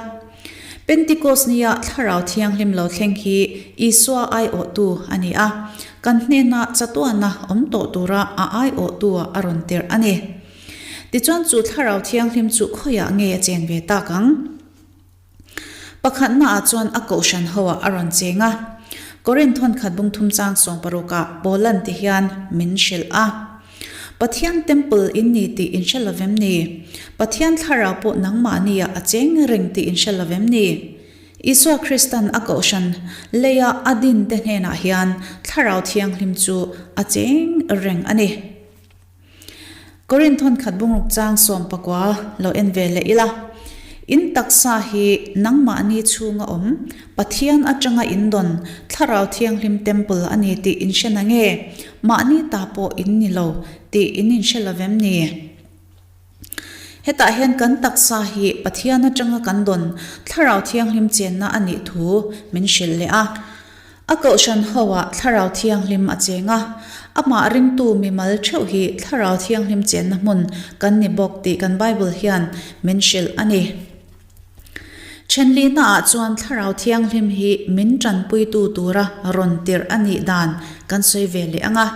Pentikos nia Thlarau Thianghlim lo thleng hi Isua aiawhtu a ni a, kan hnena chatuana awm tawh tura a aiawhtu a rawn tirh a ni. Tichuan chu Thlarau Thianghlim chu khawiah nge a chen ve tak ang? Pakhatnaah chuan a kohhran hoah a rawn cheng a. Korinth thawnkhat bungthum chang sawmparukah Paulan ti hian min hrilh a. Pathian temple in ni tih in hre lovem ni? Pathian thlarau pawh nangmahnia a cheng reng tih in hre lovem ni? Isua Kristan a kohhran leia a din te hnenah hian Thlarau Thianghlim chu a cheng reng a ni. Korinth thawnkhat bungruk chang 19 lo en ve leh ila. In taksa hi nangmahni chhunga awm, Pathian atanga in dawn Thlarau Thianghlim Temple a ni tih in hre na nge? Mahni ta pawh in ni lo tih in inhre lo vem ni? Hetah hian kan taksa hi Pathian atanga kan dawn Thlarau Thianghlim chenna a nih thu min hrilh leh a. A kohhran hoah Thlarau Thianghlim a cheng a, amah ringtu mimal theuh hi Thlarau Thianghlim chenna hmun kan ni bawk tih kan Bible hian min hrilh a ni. Thenlihnaah chuan Thlarau Thianghlim hi min tanpuitu tura rawn tirh a nih dan kan sawi ve leh ang a.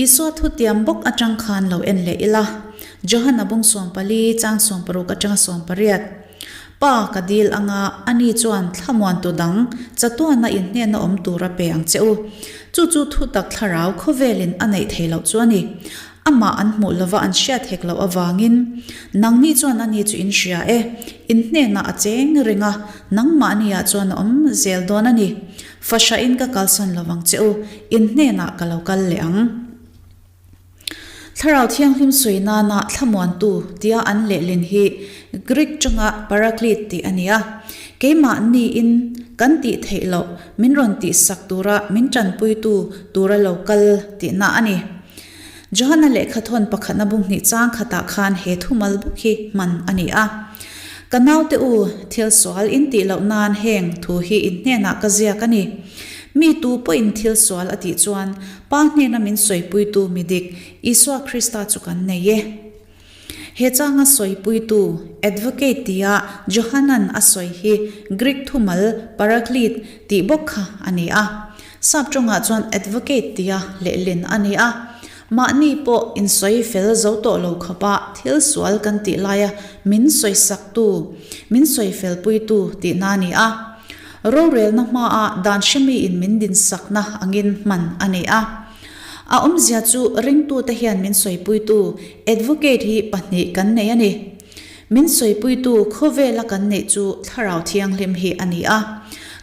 Isua thutiam bawk atang khan lo en leh ila, Johana bung 14 chang 60 atanga 18, Pa ka dil anga ani chuan thlamuantu dang chatuana inhnena awm tur a pe ang che u. Chu chu thutak thlarau khawvelin a neih thei loh chu a ni. Amah an hmuh lova an hriat hek loh avangin, nangni chuan ani chu in hria e, inhnenah a cheng reng a, nangmahniah chuan a awm zel dawn a ni. Fahrahin ka kalsan lo vang che u, in hnenah ka lo kal leh ang. Thlarau Thianghlim sawi nana thlamuantu tia an lehlin hi Greek tanga Paraclete tih a ni a. Keimahniin kan tih theih loh min rawn tihsak tura min tanpuitu tura lo kal tihna a ni. Johana lehkhathawn pakhatna bung hnih chang khatah khan he thumal bawk hi hman a ni a. Ka naute u, thil sual in tih loh nan heng thu hi in hnenah ka ziak a ni. Mi tu pawhin thil sual a tih chuan Pa hnena min sawipuitu mi dik Isua Krista chu kan nei e. He changa sawipuitu, advocate tia Johanan a sawi hi Greek thumal paraklete tih bawk kha a ni a. Sap tawngah chuan advocate tia lehlin a ni a. Mahni pawh insawi fel zo tawh lo khawpa thil sual kan tih laia min sawisaktu, min sawi felpuitu tihna a ni a. Rorelna hmaa dan hremiin min dinsakna angin hman a ni a. A awmzia chu ringtute hian min sawipuitu advocate hi pahnih kan nei a ni. Min sawipuitu khawvela kan neih chu Thlarau Thianghlim hi a ni a.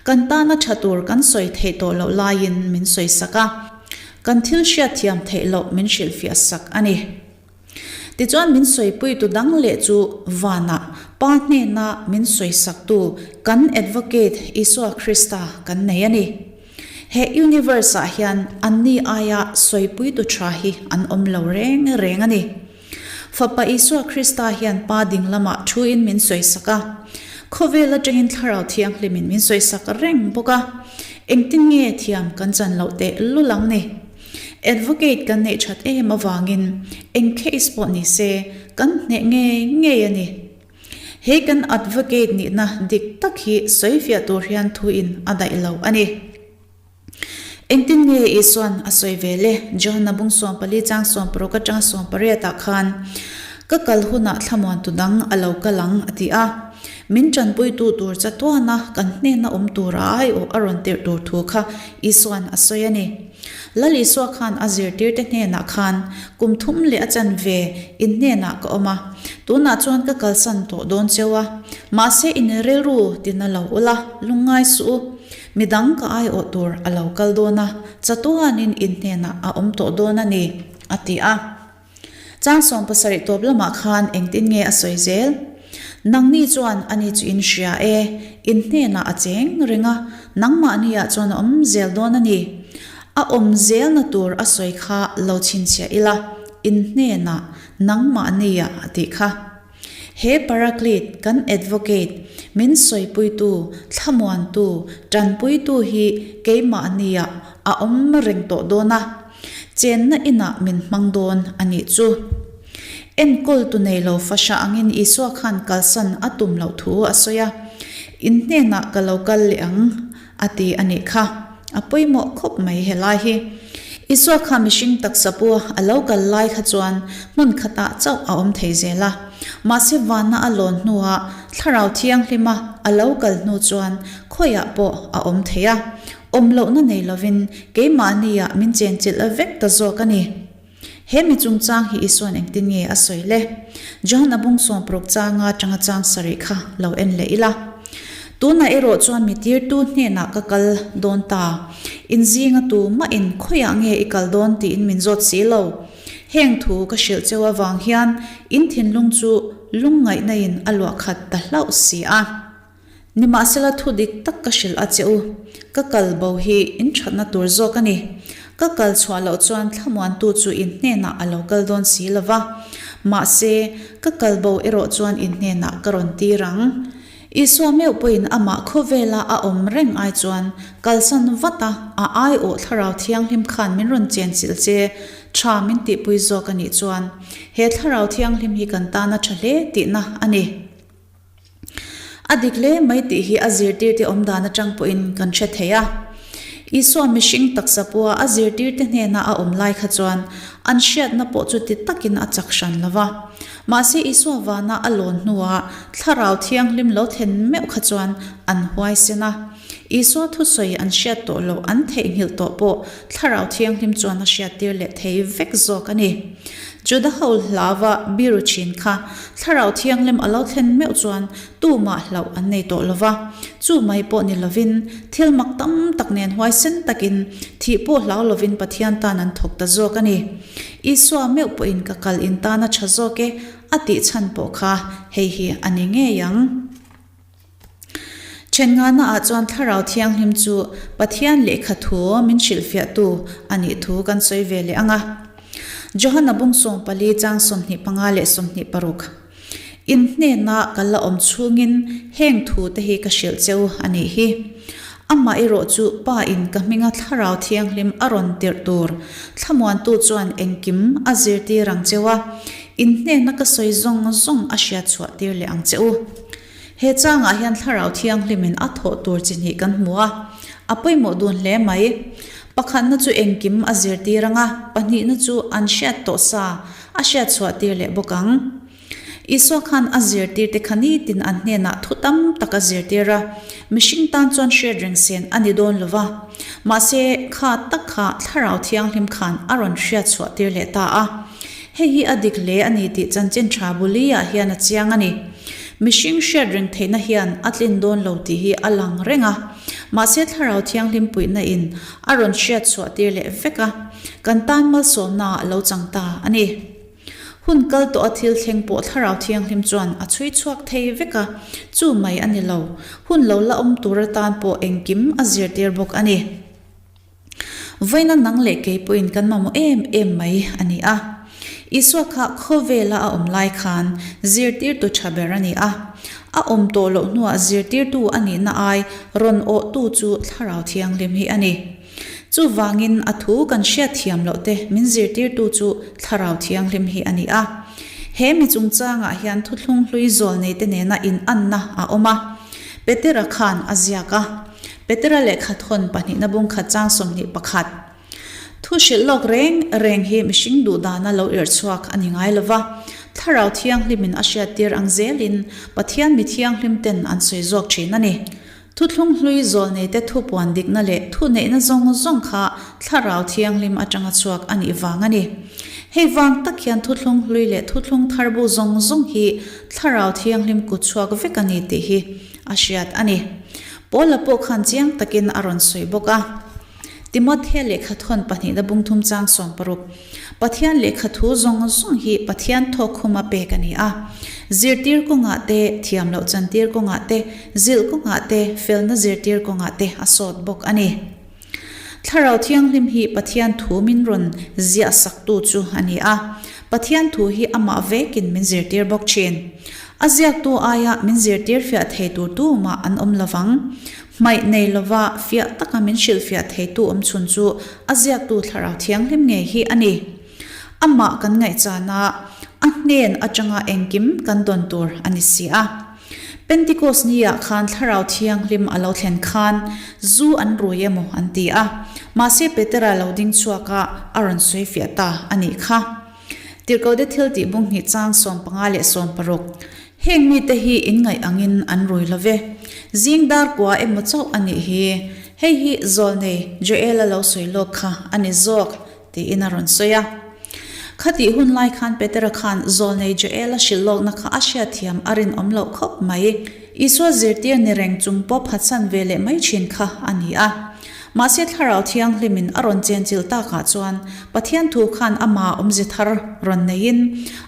Kan tana tha tur kan sawi theih tawh loh laiin min sawisak a. Kan thil hriatthiam theih loh min hrilhfiah sak a ni. Tichuan min sawipuitu dang leh chu vanah Pa hnena min sawisaktu kan Advocate Isua Krista kan nei a ni. He universe ah hian anni aia sawipuitu tha hi an awm lo reng reng a ni. Fapa Isua Krista hian Pa ding lamah thuin min sawisak a, khawvel atangin Thlarau Thianghlimin min sawisak reng bawk a. Engtin nge thiam kan chan loh teh lul ang ni? Advocate kan neih that em avangin eng case pawh ni se kan hneh ngei ngei a ni. He kan advocate nihna dik tak hi sawifiah tur hian thuin a daih lo a ni. Engtin nge Isua'n a sawi ve le? Johana bung 14 chang 16 atanga 18 ah khan, Ka kal hunah thlamuantu dang a lo kal ang a ti a. Min tanpuitu tur chatuana kan hnena awm tura aiawh a rawn tirh tur thu kha Isua'n a sawi a ni. Lal Isua khan a zirtirte hnenah khan, Kum thum leh a chanve in hnenah ka awm a, tunah chuan ka kalsan tawh dawn cheu a, mahse in rilru tina lo ula, lungngai suh u, midang ka aiawh tur a lo kal dawn a, chatuanin in hnenah a awm tawh dawn a ni, a ti a. Chang 70 tawp lamah khan engtin nge a sawi zel? Nangni chuan ani chu in hria e, in hnenah a cheng reng a, nangmahniah chuan a awm zel dawn a ni. A awm zelna tur a sawi kha lo chhinchhiah ila, in hnenah, nangmahniah a tih kha. He Paraclete, kan advocate, min sawipuitu, thlamuantu, tanpuitu hi keimahniah a awm reng tawh dawn a. Chenna inah min hmang dawn a nih chu. Enkawltu nei lo fahra angin Isua khan kalsan a tum loh thu a sawi a, In hnenah ka lo kal leh ang a ti a nih kha. A pawimawh khawp mai helai hi. Isua kha mihring taksa pu a lo kal lai kha chuan hmun khatah chauh a awm thei zel a. Mahse vanna a lawn hnuah Thlarau Thianghlima a lo kal hnu chuan khawiah pawh a awm thei a. Awm lohna nei lovin keimahniah min chenchilh vek ta zawk a ni. He mi chungchang hi Isua'n engtin nge a sawi le? John a bung 60 changa tanga chang sarih kha lo en leh ila. Tunah erawh chuan mi tirtu hnenah ka kal dawn ta. In zinga tu mahin khawiah nge i kal dawn tiin min zawt si lo. Heng thu ka hrilh cheu avang hian in thinlung chu lungngaihna in a luah khat ta hlauh si a. Nimahsela thu dik tak ka hrilh a che u, ka kal bo hi in thatna tur zawk a ni. Ka kal chhuah loh chuan thlamuantu chu in hnenah a lo kal dawn si lo va, mahse, ka kal bo erawh chuan in hnenah ka rawn tir ang. Isua meuh pawhin amah khawvela a awm reng ai chuan kalsan vat a, a aiawh Thlarau Thianghlim khan min rawn chenchilh che tha min tihpui zawk a nih chuan he Thlarau Thianghlim hi kan tan a tha hle tihna a ni. A dik hle mai tih hi a zirtirte awm dan atang pawhin kan hre thei a. Isua mihring taksa pawha a zirtirte hnena a awm lai kha chuan an hriatna pawh chu ti takin a chak hran lo va. Mahse Isua vana a lawn hnuah Thlarau Thianghlim lo thlen meuh kha chuan an huaisen a. Isua thusawi an hriat tawh loh an theihnghilh tawh pawh Thlarau Thianghlim chuan a hriattir leh thei vek zawk a ni. Juda ho hlauva biru thin kha Thlarau Thianghlim a lo thlen meuh chuan tumah hlauh an nei tawh lo va. Chu mai pawh ni lovin thil mak tam tak nen huaisen takin thih pawh hlau lovin Pathian tan an thawk ta zawk a ni. Isua meuh pawhin ka kal in tan a tha zawk e a tih chhan pawh kha hei hi a ni ngei ang. Ṭhenngahna ah chuan Thlarau Thianghlim chu Pathian lehkha thu min hrilhfiahtu a nih thu kan sawi ve leh ang a. Johana bung 14 chang 25 leh 26. In hnena ka la awm chhungin heng thu te hi ka hrilh cheu a nih hi. Amah erawh chu Pa in ka hminga Thlarau Thianghlim a rawn tirh tur thlamuantu chuan engkim a zirtir ang cheu a, in hnena ka sawi zawng zawng a hriatchhuah tir leh ang che u. He changah hian Thlarau Thianghlimin a thawh tur chi hnih kan hmu a, a pawimawh dun hle mai. Pakhatna chu engkim a zirtir ang a, pahnihna chu an hriat tawh sa a hriat chhuah tir leh bawk ang. Isua khan a zirtirte kha nitin an hnenah thu tam tak a zirtir a, mihring tan chuan hriat reng sen a ni dawn lo va. Mahse, kha tak kha Thlarau Thianghlim khan a rawn hriat chhuah tir leh ta a. Hei hi a dik hle a ni tih chanchin tha Bulia hian a chiang a ni. Mihring hriat reng theihna hian a tlin dawn lo tih hi a lang reng a. Mahse Thlarau Thianghlim puihna in a rawn hriat chhuah tir leh vek a, kan tan malsawmna ah lo chang ta a ni. Hun kal tawh a thil thleng pawh Thlarau Thianghlim chuan a chhui chhuak thei vek a, chu mai a ni lo. Hun lo la awm tur atan pawh engkim a zirtir bawk a ni. Vawiina nang leh kei pawhin kan mamawh em em mai a ni a. Isua kha khawvela a awm lai khan zirtirtu tha ber a ni a. A awm tawh loh hnuah zirtirtu a nihna ai rawn awhtu chu Thlarau Thianghlim hi a ni. Chuvangin a thu kan hriat thiam loh te min zirtirtu chu Thlarau Thianghlim hi a ni a. He mi chungchangah hian thuthlung hlui zawl neite nena inanna a awm a. Petera khan a ziak a. Petera lehkha thawn pahnihna bung khat chang 21. Thu hrilh lawk reng reng hi mihring duh dana lo irh chhuak a ni ngai lo va, Thlarau Thianghlimin a hriattir ang zelin Pathian mi thianghlim ten an sawi zawk thin a ni. Thuthlung hlui zawlneite thupuan dikna leh thuneihna zawng zawng kha Thlarau Thianghlim atanga chhuak a nih vang a ni. Hei vang tak hian thuthlung hlui leh thuthlung thar bu zawng zawng hi Thlarau Thianghlim kut chhuak vek a ni tih hi a hriat a ni. Paula pawh khan chiang takin a rawn sawi bawk a. Timothea lehkha thawn pahnihna bungthum chang 60, Pathian lehkha thu zawng zawng hi Pathian thawkkhuma pek a ni a. Zirtir kawngah te, thiam loh chantir kawngah te, zilh kawngah te, felna zirtir kawngah te a sawt bawk a ni. Thlarau Thianghlim hi Pathian thu min rawn ziah saktu chu a ni a. Pathian thu hi amah vekin min zirtir bawk thin. A ziaktu aia min zirtir fiah thei tur tumah an awm lovang. Hmaih nei lova fiah taka min hrilhfiah theitu awm chhun chu a ziaktu Thlarau Thianghlim ngei hi a ni. Amah kan ngaihchana a hnen atanga engkim kan dawn tur a ni si a. Pentikos ni-ah khan Thlarau Thianghlim a lo thlen khan zu an rui emaw an ti a, mahse Petera lo ding chhuak a, a rawn sawi fiah ta a nih kha. Tirhkohte thil tih bung hnih chang 15 leh 16. Heng mite hi inngaih angin an rui lo ve. Zing dar kua emaw chauh a nih hi. Hei hi zawlnei Joel-a lo sawi lawk kha a ni zawk. Tiin a rawn sawi a. Khatih hun lai khan Petera khan zawlnei Joel-a hrilh lawkna kha a hriatthiam a rinawm loh khawp mai. Isua zirtir ni reng chung pawh phatsan ve leh mai thin kha a ni a. Mahse Thlarau Thianghlimin a rawn chenchilh takah chuan Pathian thu khan amah awmze thar rawn neiin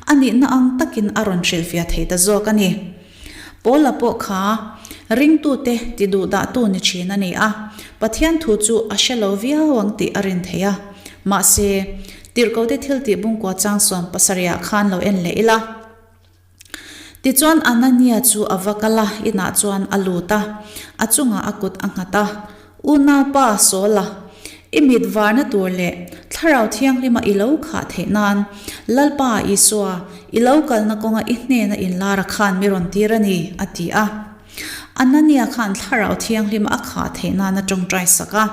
a nihna ang takin a rawn hrilhfiah thei ta zawk a ni. Paula pawh kha ringtute tiduhdahtu ni thin a ni a, Pathian thu chu a hre lo viau ang tih a rin theih a. Mahse, Tirhkote thiltih bungkua chang 70ah khan lo en leh ila. Tichuan Anania chu a va kal a, inah chuan a lut a, a chungah a kut a nghat a, Unaupa Saula, i mit varna tur leh Thlarau Thianghlima i lo khah theih nan Lalpa Isua, i lo kalna kawnga i hnena inlara khan mi rawn tir a ni, a ti a. Anania khan Thlarau Thianghlima a khah theih nan a tawngtai sak a.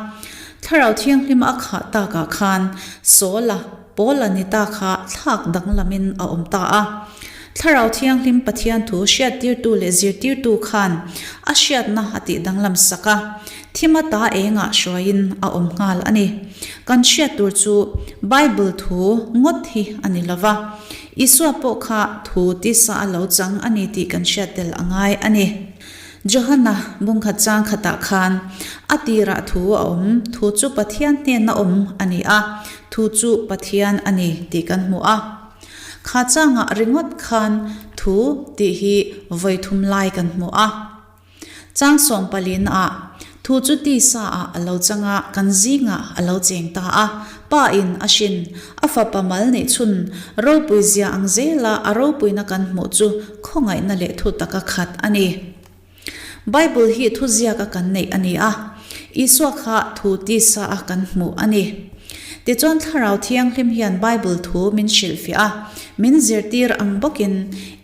Thlarau Thianghlima a khah takah khan Saula, Paul a ni ta kha thlak danglamin a awm ta a. Thlarau Thianghlim Pathian thu hriattirtu leh zirtirtu khan a hriatna a tih danglam sak a, thima ta engah hruaiin a awm nghal a ni. Kan hriat tur chu Bible thu ngawt hi a ni lo va, Isua pawh kha thu tisa a lo chang a ni tih kan hriat tel a ngai a ni. Johana bungkhat chang khatah khan a tirah thu a awm, thu chu Pathian hnena awm a ni a, thu chu Pathian a ni tih kan hmu a. Kha changah ringawt khan thu tih hi vawi thum lai kan hmu a. Chang sawmpalina ah thu chu tisa ah a lo chang a, kan zingah a lo cheng ta a. Pa in a hrin, a fapa mal neih chhun ropui zia ang zela a ropuina kan hmuh chu khawngaihna leh thu taka khat a ni. Bible hi thuziaka kan neih a ni a, Isua kha thu tisa a kan hmuh a ni. Tichuan Thlarau Thianghlim hian Bible thu min hrilhfiah a, min zirtir ang bawkin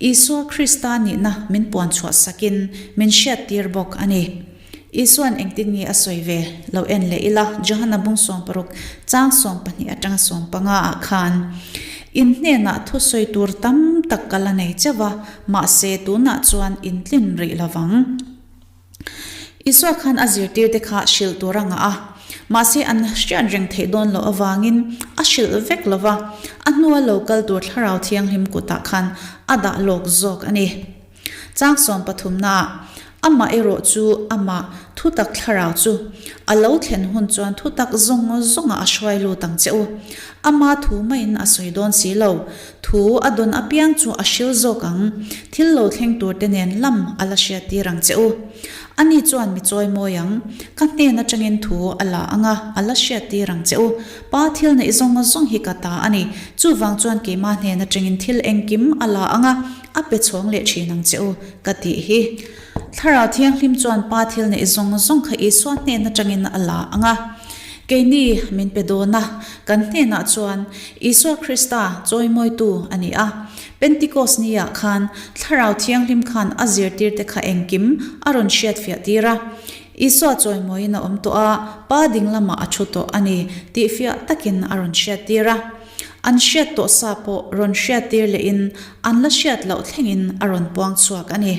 Isua Krista nihna min puan chhuah sakin min hriattir bawk a ni. Isua'n engtin nge a sawi ve? Lo en leh ila, Johana bung 60 chang 12 atanga 15 ah khan, In hnenah thusawi tur tam tak ka la nei chauh va, mahse tunah chuan in tlin rih lo vang. Isua khan a zirtirte kha hrilh tur a ngah a, mahse an hriat reng theih dawn loh avangin a hrilh vek lo va, a hnua lo kal tur Thlarau Thianghlim kutah khan a dah lawk zawk a ni. Chang sawmpathumnaah, Amah erawh chu amah thutak thlarau chu a lo thlen hun chuan thutak zawng zawngah a hruai lut ang che u. Ama thu maiin a sawi dawn si lo. Thu a dawn apiang chu a hril zawk ang. Thil lo thleng turte nen lam a la hriattir ang che u. Ani chuan mi chawi mawi ang. Ka hnen atangin thu a la ang a, a la hriattir ang che u. Pa thil neih zawng zawng hi ka ta a ni. Chuvang chuan keimah hnen atangin thil engkim a la ang a. A pe chhawng leh thin ang che u, ka tih hi. Thlarau Thianghlim chuan Pa thil neih zawng zawng kha Isua hnen atangin a la ang a. Keini min pe dawn a, kan hnenah chuan Isua Krista chawimawitu a ni a. Pentikos niah khan Thlarau Thianghlim khan a zirtirte kha engkim a rawn hriatfiah tir a. Isua chawimawiin a awm tawh a, Pa ding lamah a thu tawh a ni tih fiah takin a rawn hriattir a. An hriat tawh sa pawh rawn hriattir lehin an la hriat loh thlengin a rawn puang chhuak a ni.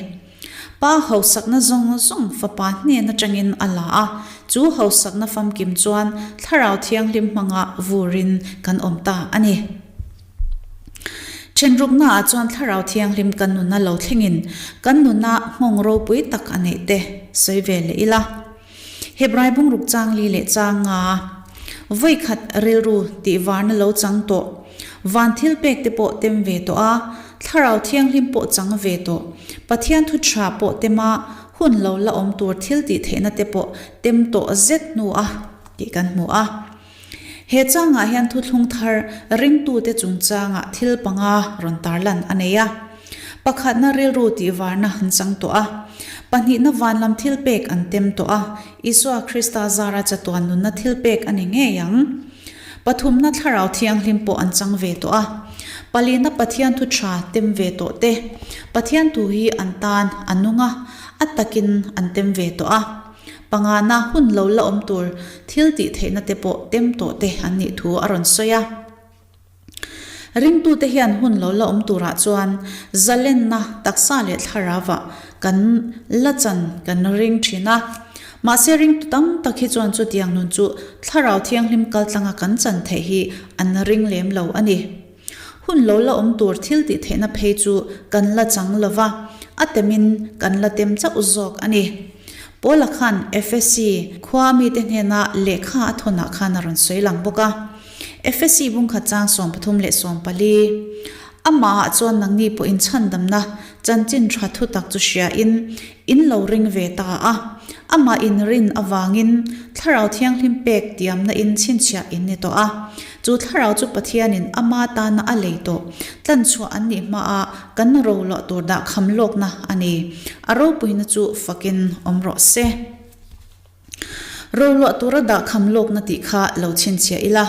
Pa hausakna zawng zawng fapa hnen atangin a la a, chu hausakna famkim chuan Thlarau Thianghlim hmanga vurin kan awm ta a ni. Thenruknaah chuan Thlarau Thianghlim kan nuna lo thlengin kan nuna nghawng ropui tak a neih te sawi ve leh ila. Hebrai bungruk chang li leh chang nga vawi khat rilru tih varna lo chang tawh, van thil pek te pawh tem ve tawh a, thlarau thianghlim pawh chang ve tawh, Pathian thu tha pawh tem a, hun lo la awm tur thil tih theihna te pawh tem tawh zet hnu a tih kan hmu a. He changah hian thuthlung thar ringtute chungchangah thil panga rawn tarlan a nei a. Pakhatna rilru tihvarna an chang tawh a. Pahnihna vanlam thilpek an tem tawh a, Isua Krista zara chatuan nunna thilpek a ni ngei ang. Pathumna thlarau thianghlim pawh an chang ve tawh a. Palina Pathian thu tha tem ve tawh te, Pathian thu hi an tan a nung a, a takin an tem ve tawh a. Pangana hun lo la awm tur thil tih theihna te pawh tem tawh te an nih thu a rawn sawi a. Ringtute hian hun lo la awm turah chuan zalenna taksa leh thlarauah kan la chan kan ring thin a. Mahse ringtu tam tak hi chuan chutiang nun chu thlarau thianghlim kaltlanga kan chan theih hi an ring lem lo a ni. Hun lo la awm tur thil tih theihna phei chu kan la chang lo va, a temin kan la tem chauh zawk a ni. Paula khan Efesi khua mite hnena lehkha a thawnah khan a rawn sawi lang bawk a. Efesi bungkhat chang 33 leh 40. Amahah chuan nangni pawh inchhandamna chanchin tha thutak chu hriain in lo ring ve ta a. Amah inrin avangin Thlarau Thianghlim pek tiamna in chhinchhiah in ni tawh a. Chu Thlarau chu Pathianin ama tana a lei tawh tlanchhuah an nih hmaah kan roluah tur dah kham lawkna a ni. A ropuina chu fakin awm rawh se. Roluah tura dah kham lawkna tih kha lo chhinchhiah ila.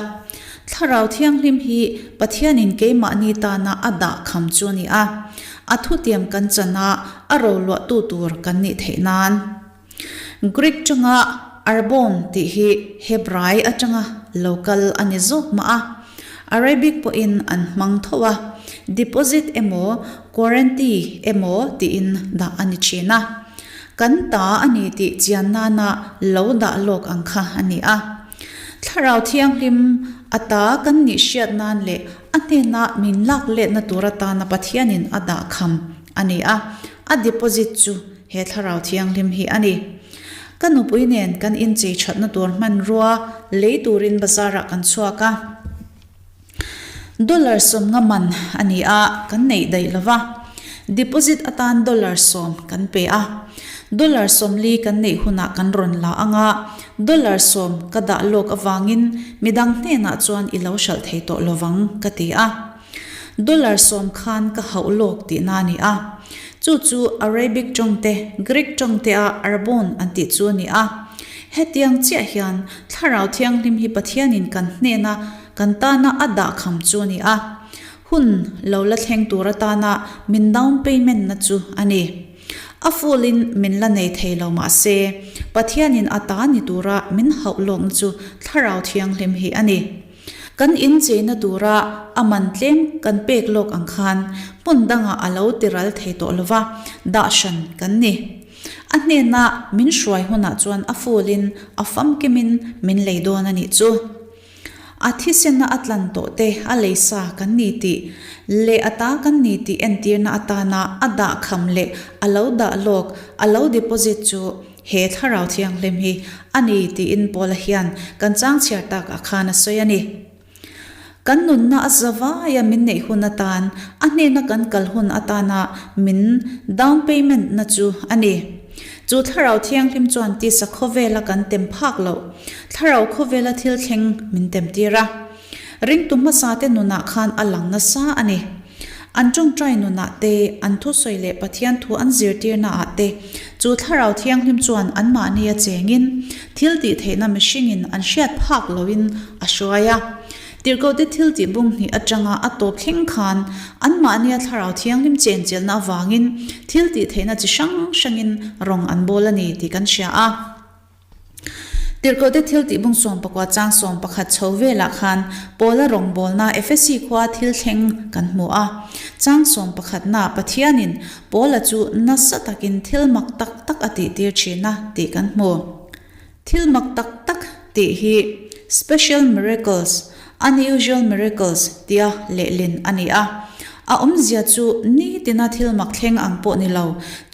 Thlarau Thianghlim hi Pathianin keimahni tana a dah kham chu a ni a. A thutiam kan chan a, a roluahtu tur kan nih theih nan. Greek tanga arbon tih hi Hebrai atanga lo kal a ni zawk mah a, Arabic pawhin an hmang tho a, deposit emaw guarantee emaw tiin dah a ni thin a. Kan ta a ni tih chian nana lo dah lawk ang kha a ni a. Thlarau Thianghlim a ta kan nih hriat nan leh a hnena min lak letna tur atana Pathianin a dah kham a ni a, a deposit chu he Thlarau Thianghlim hi a ni. Ka nupui nen kan inchei thatna tur hmanrua lei turin bazar-ah kan chhuak a. Dollar 50 man a ni a, kan neih daih lo va. Deposit atan dollar 10 kan pe a. Dollar 40 kan neih hunah kan rawn la ang a, dollar 10 ka dah lawk avangin midang hnenah chuan i lo hralh thei tawh lo vang ka ti a. Dollar 10 khan ka hauh lawk tihna a ni a. Chu chu Arabic tawng te, Greek tawng te a arbon an tih chu a ni a. Hetiang chiah hian Thlarau Thianghlim hi Pathianin kan hnena Kan tana a dah kham chu a ni a, hun lo la thleng tur atana min down payment na chu a ni. A full in min la nei thei lo mah se, Pathianin a ta ni tura min hauh lawkna chu Thlarau Thianghlim hi a ni. Kan incheina tura a man tlem kan pek lawk ang khan hmun dangah a lo tiral thei tawh lova, dah hran kan ni. A hnena min hruai hunah chuan a full in a famkimin min lei dawn a nih chu. A thisena a tlan tawh te a leisa kan ni tih leh a ta kan ni tih entirna atana a dah kham leh a lo dah lawk, a lo deposit chu he Thlarau Thianghlim hi a ni tiin Paula hian kan chang chhiar takah khan a sawi a ni. Kan nunna a zavaia min neih hun atan, a hnena kan kal hun atana min down payment na chu a ni. Chu Thlarau Thianghlim chuan tisa khawvela kan tem phak loh, Thlarau khawvela thil thleng min tem tir a. Ringtu hmasate nunah khan a lang nasa a ni. An tawngtai nunah te, an thusawi leh Pathian thu an zirtirnaah te, chu Thlarau Thianghlim chuan anmahnia chengin, thil tih theihna mihringin an hriat phak lohin a hruai a. Tirhkohte thil tih bung hnih atanga a tawp thleng khan anmahnia Thlarau Thianghlim chenchilhna avangin thil tih theihna chi hrang hrangin rawng an bawl a ni tih kan hria a. Tirhkohte thil tih bung 14 chang 11 chho velah khan Paula rawngbawlna Efesi khua thil thleng kan hmu a. Chang 11 na Pathianin Paula chu nasa takin thil mak tak tak a tihtir thin a tih kan hmu. Thil mak tak tak tih hi special miracles, unusual miracles tia lehlin a ni a. A awmzia chu nitina thil mak thleng ang pawh ni lo,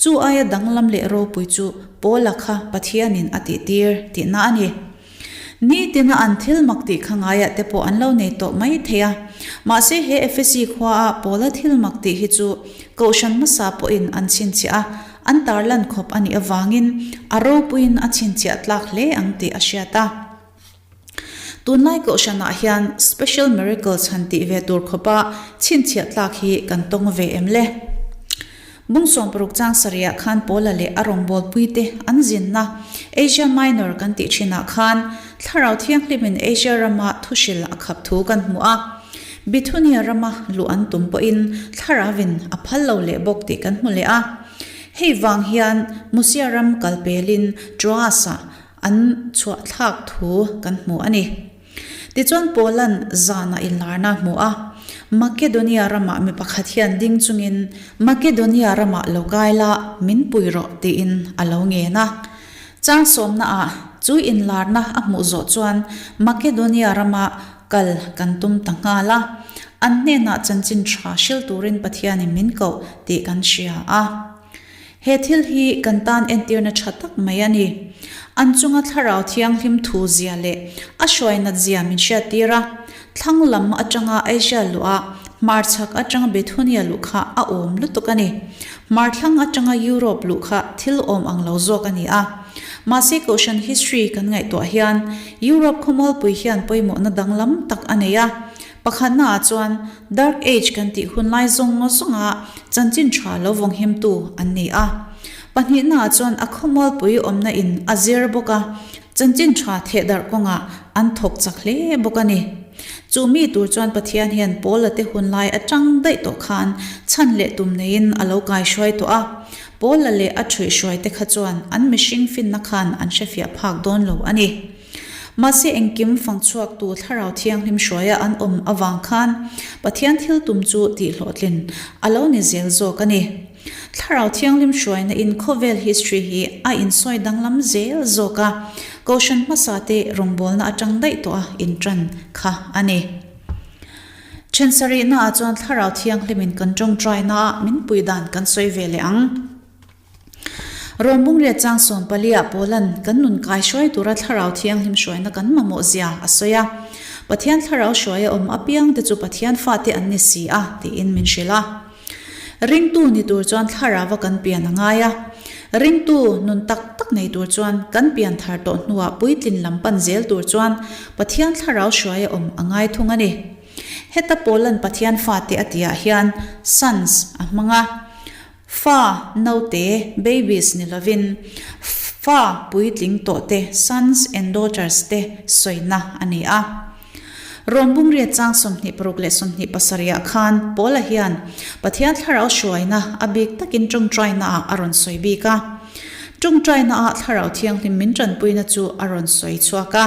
chu aia danglam leh ropui chu Paula kha Pathianin a tihtir tihna a ni. Nitina an thil mak tih kha ngaiah te pawh an lo nei tawh mai thei a. Mahse he Efesi khuaa Paula thil mak tih hi chu Kohhran hmasa pawhin an chhinchhiah a, An tarlan khawp a nih avangin a ropuiin a chhinchhiah tlak hle ang tih a hriat a. Tunlai kohhranah hian special miracles han tih ve tur khawpa chhinchhiah tlak hi kan tawng ve em le? Bung 60 chang sarihah khan Paula leh a rawngbawlpuite an zinna Asia Minor kan tih thinah khan Thlarau Thianghlimin Asia rama thuhril a khap thu kan hmu a. Bithunia rama luh an tum pawhin Thlaravin a phal lo leh bawk tih kan hmu leh a. Hei vang hian Musia ram kal pelin Troas-ah an chhuah thlak thu kan hmu a ni. Tichuan Paula'n zanah inlarna a hmu a, Makedonia ramah mi pakhat hian ding chungin Makedonia ramah lo kai la, min pui rawh tiin a lo ngen a. Chang sawmnaah chu inlarna a hmuh zawh chuan Makedonia rama Kal kan tum ta nghal a, an hnenah chanchin tha hril turin Pathianin min koh tih kan hria a. He thil hi kan tan entirna tha tak mai a ni. An chunga Thlarau Thianghlim thu zia leh a hruai nat zia min hriattir a. Thlang lam atanga Asia luh a, hmarchhak atanga Bithunia luh kha a awm lutuk a ni. Hmarthlang atanga Europe luh kha thil awm ang lo zawk a ni a. Mahse Kohhran history kan ngaihtuah hian Europe khawmualpui hian pawimawhna danglam tak a nei a. Pakhatnaah chuan Dark Age kan tih hun lai zawng zawnga chanchin tha lo vawnghimtu an ni a. Pahnihnaah chuan a khawmualpui awmna in a zir bawk a, chanchin tha thehdarh kawngah an thawk chak hle bawk a ni. Chu mi tur chuan Pathian hian Paula te hun lai atang daih tawh khan chhan leh tum neiin a lo kaihruai tawh a. Paula leh a ṭhuihhruai te kha chuan an mihring finna khan an hrefiah phak dawn lo a ni. Mahse engkim fangchhuaktu Thlarau Thianghlim hruaia an awm avang khan Pathian thil tum chu tihhlawhtlin a lo ni zel zawk a ni. Thlarau Thianghlim hruaina in khawvel history hi a insawi danglam zel zawk a, Kohhran hmasa te rawngbawlna atang daih tawh a intan kha a ni. Then sarihna ah chuan Thlarau Thianghlim in kan tawngtaina ah min pui dan kan sawi ve leh ang. Rawnbung riat chang sawmpalia Paulan kan nun kai hruai tura Thlarau Thianghlim hruaina kan mamawh zia a sawi a. Pathian Thlarau hruaia awm apiang te chu Pathian fate an ni si a, tiin min hrilh a. Ringtu ni tur chuan Thlarauva kan pian a ngai a. Ringtu nun tak tak nei tur chuan kan pian thar tawh hnuah puitlin lam pan zel tur chuan Pathian Thlarau hruaia awm a ngai thung a ni. Heta Paulan Pathian fate a tihah hian sons a hmang a. Fa naute, babies, ni lovin, fa puitling tawhte, sons and daughters, te sawina a ni a. Rom bungriat chang 26 leh 27 ah khan Paula hian Pathian thlarau hruaina a bik takin tawngtaina ah a rawn sawi bik a. Tawngtaina ah thlarau thianghlim min tanpuina chu a rawn sawi chhuak a.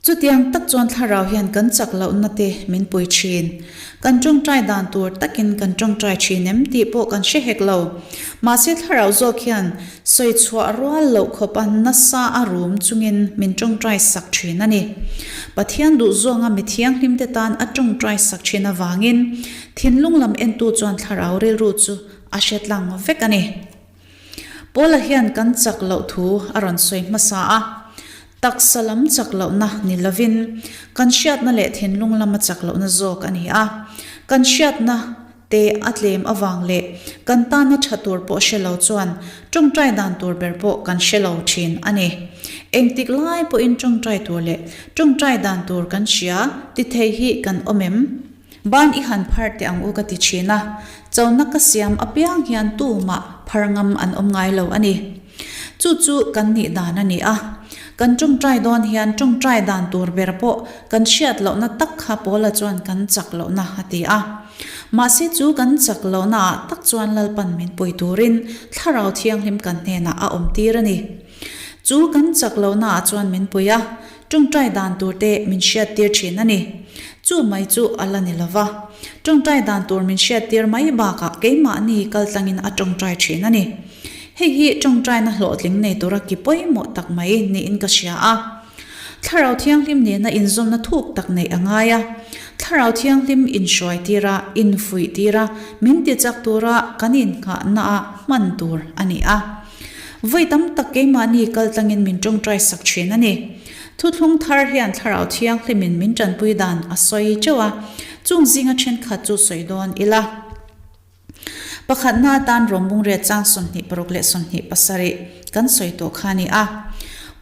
Chutiang tak chuan thlarau hian kan chak lohna te min pui thin. Kan tawngtai dan tur takin kan tawngtai thin em tih pawh kan hre hek lo. Mahse thlarau zawk hian sawi chhuah rual loh khawpa nasa a rum chungin min tawngtai sak thin a ni. Pathian duhzawnga mi thianghlimte tan a tawngtai sak thin avangin thinlung lam entu chuan thlarau rilru chu a hre tlang vek a ni. Paula hian kan chak loh thu a rawn sawi hmasa a, taksa lam chak lohna ni lovin kan hriatna leh thinlung lama chak lohna zawk a ni a. Kan hriatna te a tlem avang leh kan tana tha tur pawh hre lo chuan tawngtai dan tur ber pawh kan hre lo thin a ni. Engtik lai pawhin tawngtai tur leh tawngtai dan tur kan hria ti thei hi kan awm em? Ban i han phar teh ang u ka ti thin a, chona ka siam apiang hian tumah phar ngam an awm ngai lo a ni. Chu chu kan nih dan a ni a, kan tawngtai dawn hian tawngtai dan tur ber pawh kan hriat lohna tak kha Paula chuan kan chak lohna a ti a. Mahse chu kan chak lohna ah tak chuan Lalpan min pui turin Thlarau Thianghlim kan hnenah a awm tir a ni. Chu kan chak lohna ah chuan min pui a, Tawngtai dan tur te min hriattir thin a ni. Chu mai chu a la ni lo va. Tawngtai dan tur min hriattir mai bakah keimahni kaltlangin a tawngtai thin a ni. Hei hi tawngtaina hlawhtling nei tura ki pawimawh tak mai niin ka hria a. Thlarau Thianghlim nena inzawmna thuk tak neih a ngai a. Thlarau Thianghlim inhruaitir a, infuihtir a, min tichak tura kan innghahnaah hman tur a ni a. Vawi tam tak keimahni kaltlangin min tawngtai sak thin a ni. Thuthlung thar hian Thlarau Thianghlimin min tanpui dan a sawi teuh a, chung zinga thenkhat chu sawi dawn ila. Pakhatna atan Rawmbung riat chang 26 leh 27 kan sawi tawh kha a ni a.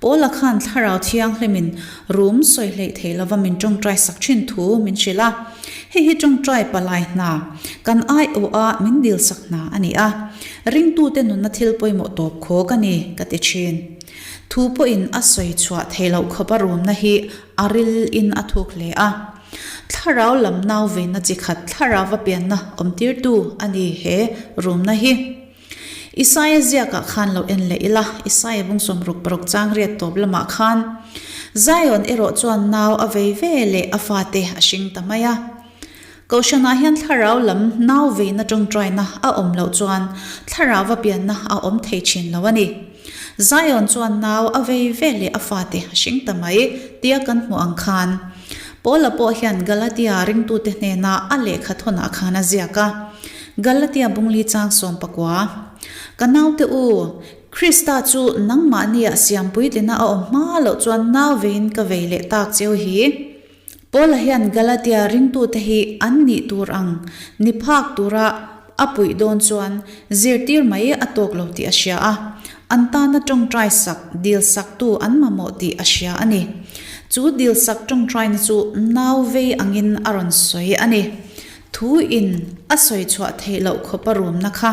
Paula khan Thlarau Thianghlimin rum sawi hleih thei lova min tawngtai sak thin thu min hrilh a. Hei hi tawngtai palai hna, kan aiawha min dilsak hna a ni a. Ringtute nunna thil pawimawh tawp khawk a ni, ka ti thin. Thu pawhin a sawi chhuah theih loh khawp a rumna hi a ril in a thuk hle a. Thlarau lam nau veina chi khat thlarauva pianna awmtirtu a ni he rumna hi. Isaia ziakah khan lo en leh ila, Isaia bung 66 chang riat tawp lamah khan Zion erawh chuan nau a vei ve leh a fate a hring ta mai a. Kohhranah hian thlarau lam nau veina tawngtaina a awm loh chuan thlarauva pianna a awm thei thin lo a ni. Zion chuan nau a vei ve leh a fate a hring ta mai tia kan hmuh ang khan Paula pawh hian Galatia ringtute hnena a lehkha thawnah khan a ziak a. Galatia bungli chang 19. Ka naute u, Krista chu nangmahniah siampuitlina a awm hma loh chuan nau veiin ka vei leh tak cheu hi. Paula hian Galatia ringtute hi an nih tur ang ni phak tura a puih dawn chuan zirtir mai a tawk lo tih a hria a, an tana tawngtai sak dil saktu an mamawh tih a hria a ni. Chu dil sak tawngtaina chu nau vei angin a rawn sawi a ni. Thu in a sawi chhuah theih loh khawpa rumna kha.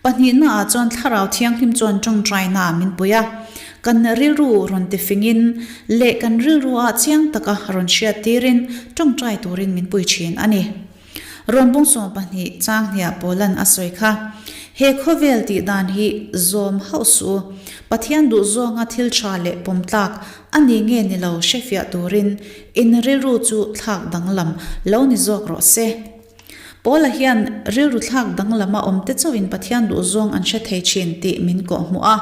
Pahnihna ah chuan Thlarau Thianghlim chuan tawngtaina min pui a, kan rilru rawn ti fingin leh kan rilru ah chiang taka rawn hriat tirin tawngtai turin min pui thin a ni. Rawnbung 12 chang hniah Paulan a sawi kha, He khawvel tih dan hi zawm hauh suh u, Pathian duh zawnga thil tha leh pawm tlak a ni nge ni lo hrefiah turin in rilru chu thlak danglam lo ni zawk rawh se. Paula hian rilru thlak danglama awmte chauhin Pathian duhzawng an hre thei thin tih min kawhhmuh a.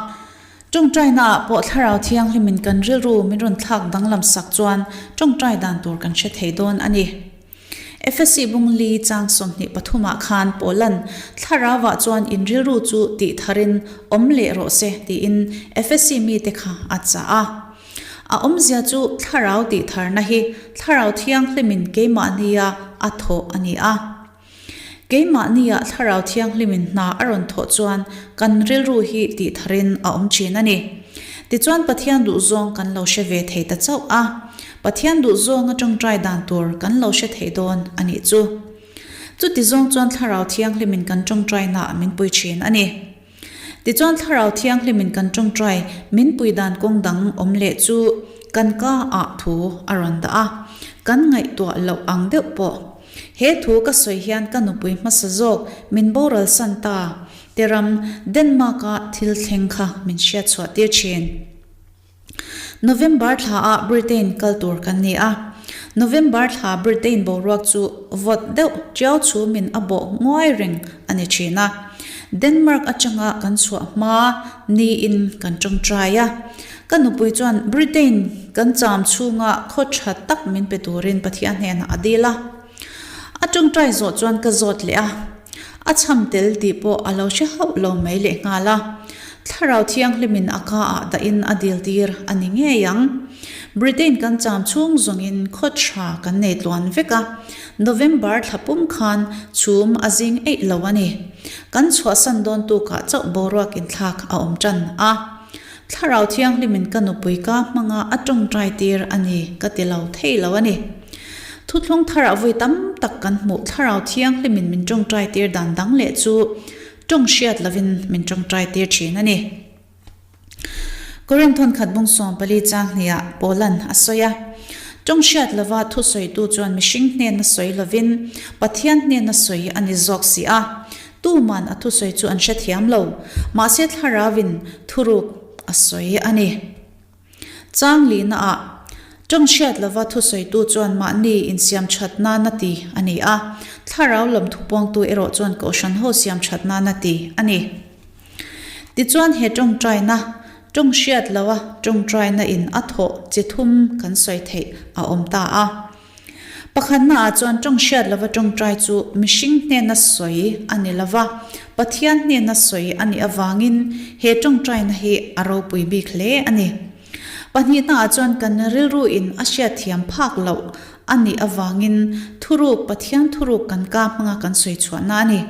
Tawngtainaah pawh Thlarau Thianghlimin kan rilru min rawn thlak danglam sak chuan tawngtai dan tur kan hre thei dawn a ni. Efesi bung li chang 23 ah khan Paula'n Thlarauah chuan in rilru chu tih tharin awm leh rawh se tiin Efesi mite kha a chah a. A awmzia chu Thlarau tih tharna hi Thlarau Thianghlimin keimahnia a thawh a ni a. Keimahnia Thlarau Thianghlimin hna a rawn thawh chuan kan rilru hi tih tharin a awm thin a ni. Tichuan Pathian duhzawng kan lo hre ve thei ta chauh a. Pathian duhzawnga tawngtai dan tur kan lo hre thei dawn a nih chu. Chuti zawng chuan Thlarau Thianghlimin kan tawngtainaah min pui thin a ni. Tichuan Thlarau Thianghlimin kan tawngtai min pui dan kawng dang awm leh chu kan ka ah thu a rawn dah a, kan ngaihtuah loh ang deuh pawh. He thu ka sawi hian ka nupui hmasa zawk min boral san ta te ram Denmark a thil thleng kha min hriatchhuah tir thin. November thla ah Britain kal tur kan ni a. November thla Britain boruak chu vawt deuh tiau chhumin a bawh nguai reng a ni thin a. Denmark atanga kan chhuah hma niin kan tawngtai a. Ka nupui chuan Britain kan cham chhunga khaw tha tak min pe turin Pathian hnenah a dil a. A tawngtai zawh chuan ka zawt leh a. A chham tel tih pawh a lo hre hauh lo mai lehnghal a. Thlarau Thianghlimin a ka ah dahin a dil tir a ni ngei ang. Britain kan cham chhung zawngin khaw tha kan nei tluan vek a, November thla pum khan chhum a zing eih lo a ni. Kan chhuahsan dawn tukah chauh boruak inthlak a awm tan a. Thlarau Thianghlimin ka nupui ka hmanga a tawngtai tir a ni ka ti lo thei lo a ni. Thuthlung tharah vawi tam tak kan hmuh Thlarau Thianghlimin min tawngtai tir dan dang leh chu tawng hriat lovin min tawngtai tir thin a ni. Korinth thawnkhat bung 14 chang hniah Paulan a sawi a, Tawng hriat lova thusawitu chuan mihring hnena sawi lovin Pathian hnena sawi a ni zawk si a. Tuman a thusawi chu an hrethiam lo, mahse Thlarauin thuruk a sawi a ni. Chang lihna ah, tawng hriat lova thusawitu chuan mahni insiam that nana ti a ni a, Thlarau lam thupuangtu erawh chuan Kohhran ho siam that nana ti a ni. Tichuan he tawngtaina, tawng hriat loa tawngtaina in a thawh chi thum kan sawi theih a awm ta a. Pakhatna ah chuan tawng hriat lova tawngtai chu mihring hnena sawi a ni lova, Pathian hnena sawi a nih avangin he tawngtaina hi a ropui bik hle a ni. Pahnihna ah chuan kan rilru in a hriatthiam phak loh a nih avangin thuruk, Pathian thuruk kan ka hmanga kan sawi chhuahna a ni.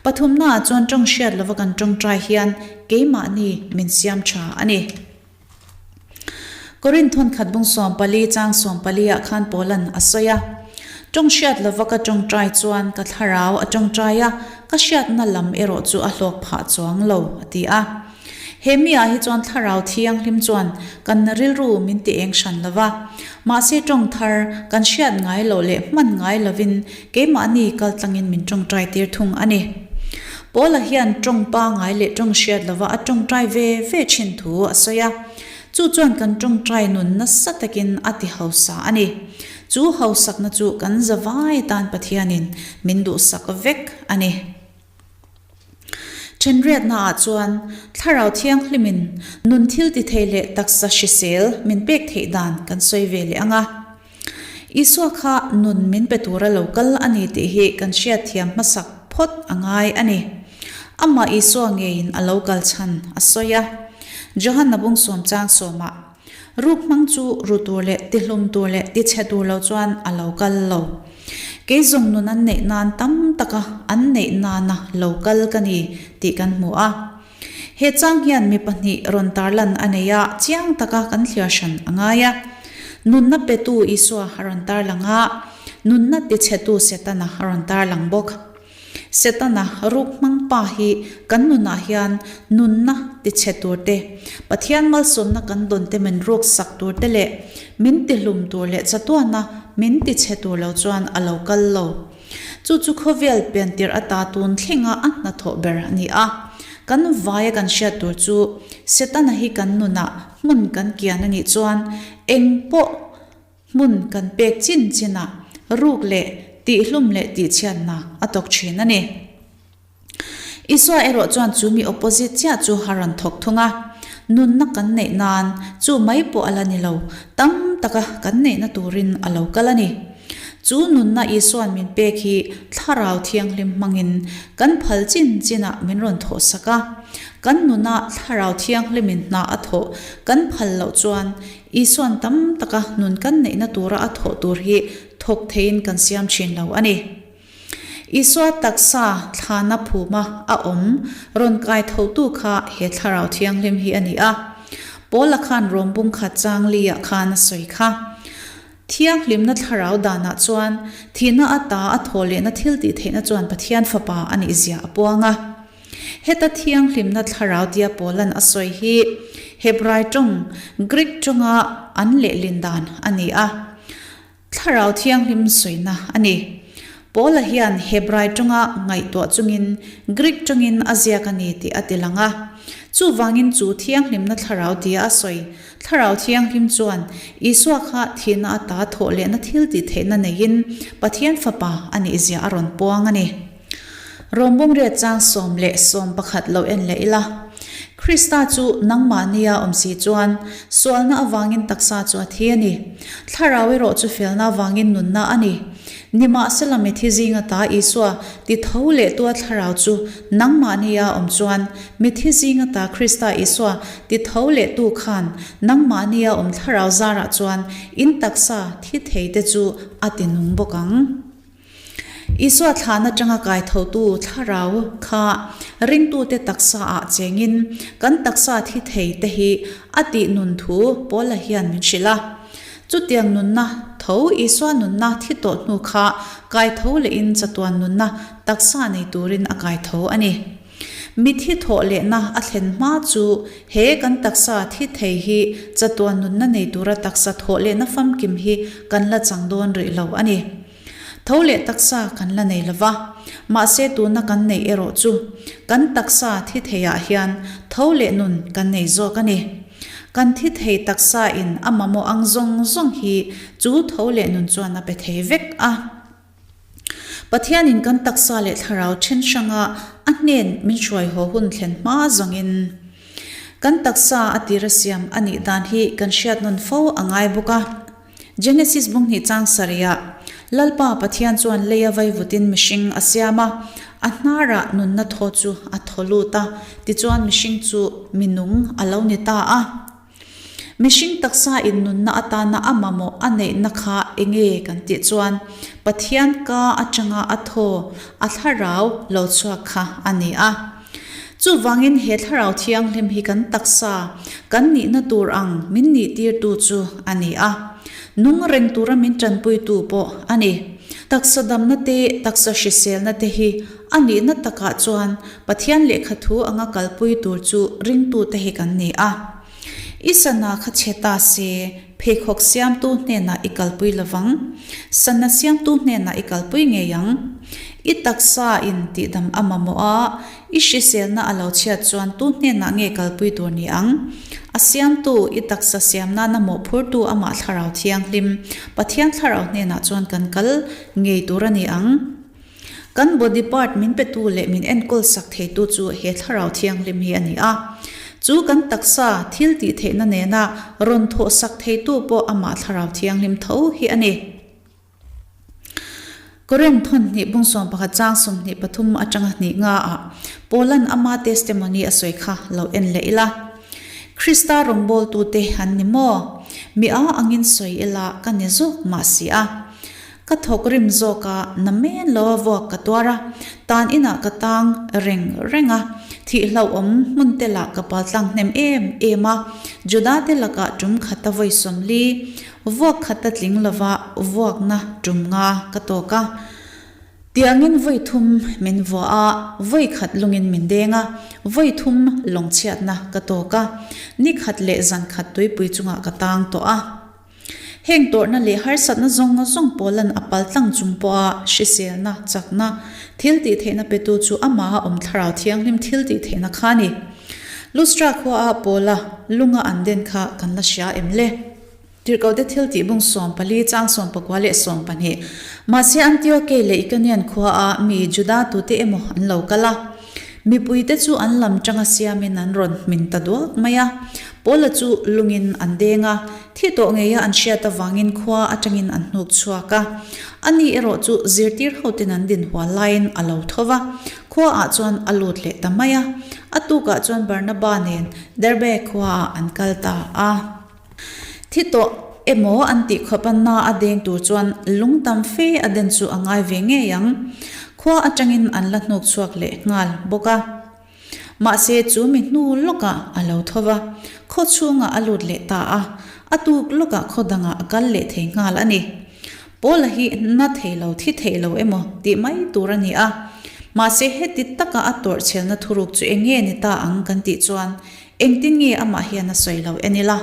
Pathumna ah chuan tawng hriat lova kan tawngtai hian keimahni min siam tha a ni. Korinth thawnkhat bung 14 chang 14 ah khan Paulan a sawi a, Tawng hriat lova ka tawngtai chuan ka thlarau a tawngtai a, ka hriatna lam erawh chu a hlawk phah chuang lo, a ti a. He mi ah hi chuan thlarau thianghlim chuan kan rilru min ti eng hran lova, mahse tawng thar kan hriat ngai loh leh hman ngai lovin keimahni kaltlangin min tawngtai tir thung a ni. Paula hian tawng pangai leh tawng hriat lova a tawngtai ve ve thin thu a sawi a. Chu chuan kan tawngtai nun nasa takin a ti hausa a ni. Chu hausakna chu kan zavai tan Pathianin min duhsak vek a ni. Thenriatnaah chuan Thlarau Thianghlimin nun thil ti thei leh taksa hrisel min pek theih dan kan sawi ve leh ang a. Isua kha nun min pe tura lo kal a ni tih hi kan hriatthiam hmasak phawt. phawt a ngai a ni. Amah Isua ngeiin a lo kal chhan a sawi a. Johana bungsawm chang sawmah, Ruk hmang chu ru tur leh tihlum tur leh tichhe tur lo chuan a lo kal lo. Kei zawng nun an neih nan tam taka an neih nana lo kal ka ni tih kan hmu a. He chang hian mi pahnih rawn tarlan a nei a, chiang taka kan thliar hran a ngai a. Nunna petu Isua a rawn tarlang a, nunna tichhetu Setana a rawn tarlang bawk. Setana ruk hmang pa hi kan nunah hian nunna tichhe tur te, Pathian malsawmna kan dawn te min ruk sak tur te leh min tihlum tur leh chatuana min tichhe tur lo chuan a lo kal lo. Chu chu khawvel piantir ata tun thlenga a hnathawh ber a ni a. Kan vaia kan hriat tur chu Setana hi kan nunah hmun kan kian a nih chuan eng pawh hmun kan pek chin chinah ruk leh tihhlum leh tihchhiatna a tawk thin a ni. Isua erawh chuan chu mi opposite chiah chu a rawn thawk thung a, nunna kan neih nan chu mai pawh a la ni lo, tam taka kan neihna turin a lo kal a ni. Chu nunna Isua'n min pek hi Thlarau Thianghlim hmangin kan phal chin chinah min rawn thawhsak a, kan nuna Thlarau Thianghlimin hna a thawh kan phal loh chuan Isua'n tam taka nun kan neihna tura a thawh tur hi thawk theiin kan siam thin lo a ni. Isua taksa thlana phuma a awm rawn kai thotu kha he Thlarau Thianghlim hi a ni a. Paula khan Rom bung khat chang li ah khan a sawi kha. Thianghlimna Thlarau danah chuan thihna ata a thaw lehna thil tih theihna chuan Pathian Fapa a nih zia a puang a. Heta Thianghlimna Thlarau tia Paula'n a sawi hi Hebrai tawng, Greek tawnga an lehlin dan a ni a. Thlarau Thianghlim sawina a ni. Paula hian Hebrai tawnga ngaihtuah chungin Greek tawngin a ziak a ni tih a ti lang a. Chuvangin chu Thianghlimna Thlarau tia a sawi Thlarau Thianghlim chuan Isua kha thihna ata thawh lehna thil tih theihna neiin Pathian Fapa a nih zia a rawn puang a ni. Rawmbawm riat chang 11 lo en leh ila. Krista chu nangmahnia awm si chuan sualna avangin taksa chu a thi a ni. Thlarau erawh chu felna avangin nunna a ni. Nimahsela mithi zinga ta Isua ti tho leh tua thlarau chu nangmahnia awm chuan mithi zinga ta Krista Isua ti tho leh tu khan nangmahnia awm thlarau zarah chuan in taksa thi thei te chu a ti nung bawk ang. Isua thlan atanga kaithotu thlarau kha ringtute taksa ah chengin kan taksa thi thei te hi a tih nun thu Paula hian min hrilh a. Chutiang nunna tho Isua nunna thi tawh hnu kha kaitho lehin chatuan nunna taksa nei turin a kaitho a ni. Mithi thawh lehna a thlen hma chu he kan taksa thi thei hi chatuan nunna nei tura taksa thawh lehna famkim hi kan la chang dawn rih lo a ni. Tho leh taksa kan la nei lova, mahse tuna kan neih erawh chu kan taksa thi theiah hian tho leh nun kan nei zawk a ni. Kan thi thei taksa in a mamawh ang zawng zawng hi chu tho leh nun chuan a pe thei vek a. Pathianin kan taksa leh thlarau then hranga a hnen min hruai haw hun thlen hma zawngin kan taksa a tira siam a nih dan hi kan hriat nawn fo a ngai bawk a. Genesis bunghnih chang sarihah, Lalpa Pathian chuan leia vaivutin mihring a siam a, a hnarah nunna thaw chu a thaw lut a, tichuan mihring chu mi nung a lo ni ta a. Mihring taksa in nunna atana a mamawh a neihna kha enge kan tih chuan Pathian ka atanga a thaw, a thlarau lo chhuak kha a ni a. Chuvangin he Thlarau Thianghlim hi kan taksa, kan nihna tur ang min nihtirtu chu a ni a. Nung reng tura min tanpuitu pawh a ni. Taksa damna te, taksa hriselna te hi a nihna takah chuan Pathian lehkha thu anga kalpui tur chu ringtute hi kan ni a. I sana kha chhe ta se, pheikhawk siamtu hnenah i kalpui lovang. Sana siamtu hnenah i kalpui ngei ang. I taksa in tihdam a mamawh a, i hriselna a lo chhiat chuan tu hnenah nge kalpui tur ni ang? A siamtu, i taksa siam nana mawhphurtu amah Thlarau Thianghlim, Pathian Thlarau hnenah chuan kan kal ngei tur a ni ang. Kan body part min petu leh min enkawl sak theitu chu he Thlarau Thianghlim hi a ni a. Chu kan taksa thil tih theihna nena rawn thawh sak theitu pawh amah Thlarau Thianghlim tho hi a ni. Korinth thawn hnih bung 11 chang 23 atanga hnih nga ah Paula'n ama testimony a sawi kha lo en leh ila. Krista rawngbawltute an ni maw? Mi a angin sawi ila ka ni zawk mah si a. Ka thawk rim zawk a, na men lo a vuak ka tuar a, tan inah ka tang reng reng a, thih hlauhawm hmun te lah ka paltlang hnem em em a, Juda te lakah tum khata vawi 40, vuak khata tling lova vuakna tum nga ka tawk a. Tiangin vawi thum min vuah a, vawi khat lungin min deng a, vawi thum lawngchhiatna ka tawk a, ni khat leh zan khat tuipui chungah ka tang tawh a. Heng tawrhna leh harsatna zawng zawng pawlan a paltlang chung pawha hriselna, chakna, thiltihtheihna petu chu amaha awm thlarau thianghlim thiltihtheihna kha a ni. Lustra khuaah Paula lunga an den kha kan la hria em le? Tirhkohte thiltih bung 14 chang 19 leh 12. Mahse Antiokei leh Ikonian khuaah mi Juda tute emaw an lo kal a. Mipuite chu an lam tanga siamin an rawn hmin ta duak mai a. Paula chu lungin an deng a, thi tawh ngeia an hriat avangin khua atangin an hnuk chhuak a. Ani erawh chu zirtir hoten an din hual laiin a lo tho va, khuaah chuan a lut leh ta mai a. A tukah chuan Barnaba nen Derbe khuaah an kal ta a. Thi tawh emaw an tih khawp a na a deng tur chuan lung tam fe a den chu a ngai ve ngei ang. Khua atangin an la hnuk chhuak leh nghal bawk a. Mahse chu mi hnu lawkah a lo tho va, khaw chhungah a lut leh ta a, a tuk lawkah khaw dangah a kal leh thei nghal a ni. Paula hi na thei lo, thi thei lo emaw tih mai tur a ni a. Mahse heti taka a tawrhchhelna thuruk chu eng nge ni ta ang kan tih chuan Engtin nge amah hian a sawi lo en ila?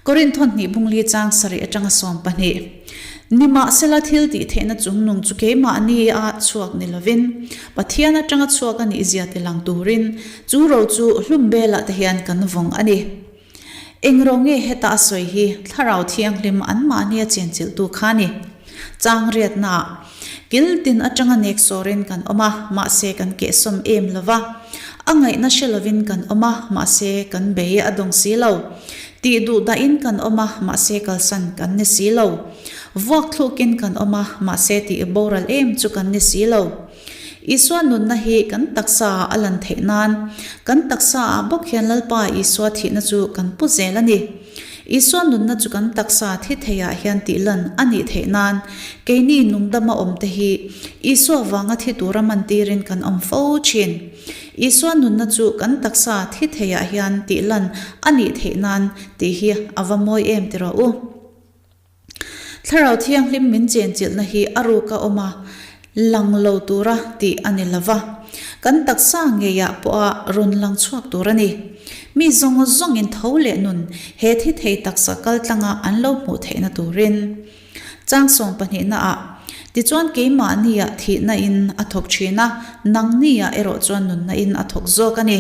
Korinth thawhnih bungli chang sarih atanga 12. Nimahsela thil tih theihna chungnung chu keimahni a chhuak ni lovin, Pathian atanga chhuak a nih zia ti lang turin chu ro chu hlum belah te hian kan vawng a ni. Eng ro nge heta a sawi hi Thlarau Thianghlim anmahni a chenchilhtu kha a ni. Chang riatnaah kil tin atanga nek sawrin kan awm a, mahse kan kehsawm em lo va. A ngaihna hre lovin kan awm a, mahse kan bei a dawng si lo. Tih duh dahin kan awm a, mahse kalsan kan ni si lo. Vuak thlukin kan awm a, mahse tih boral em chu kan ni si lo. Isua nunna hi kan taksaah a lan theih nan, kan taksaah bawk hian Lalpa Isua thihna chu kan pu zel a ni. Isua nunna chu kan taksa thi theiah hian tih lan a nih theih nan, keini nungdama awmte hi Isua vanga thi tura mantirin kan awm fo thin. Isua nunna chu kan taksa thi theiah hian tih lan a nih theih nan tih hi a va mawi em ti rawh u. Thlarau Thianghlim min chenchilhna hi a ruka awm a, lang lo tura tih a ni lo va, kan taksa ngeiah pawha rawn lang chhuak tur a ni. Mi zawng zawngin tho leh nun he thi thei taksa kal tlanga an lo hmuh theihna turin. Chang 12 ah, Tichuan keimahniah thihna in a thawk thin a, nangniah erawh chuan nunna in a thawk zawk a ni.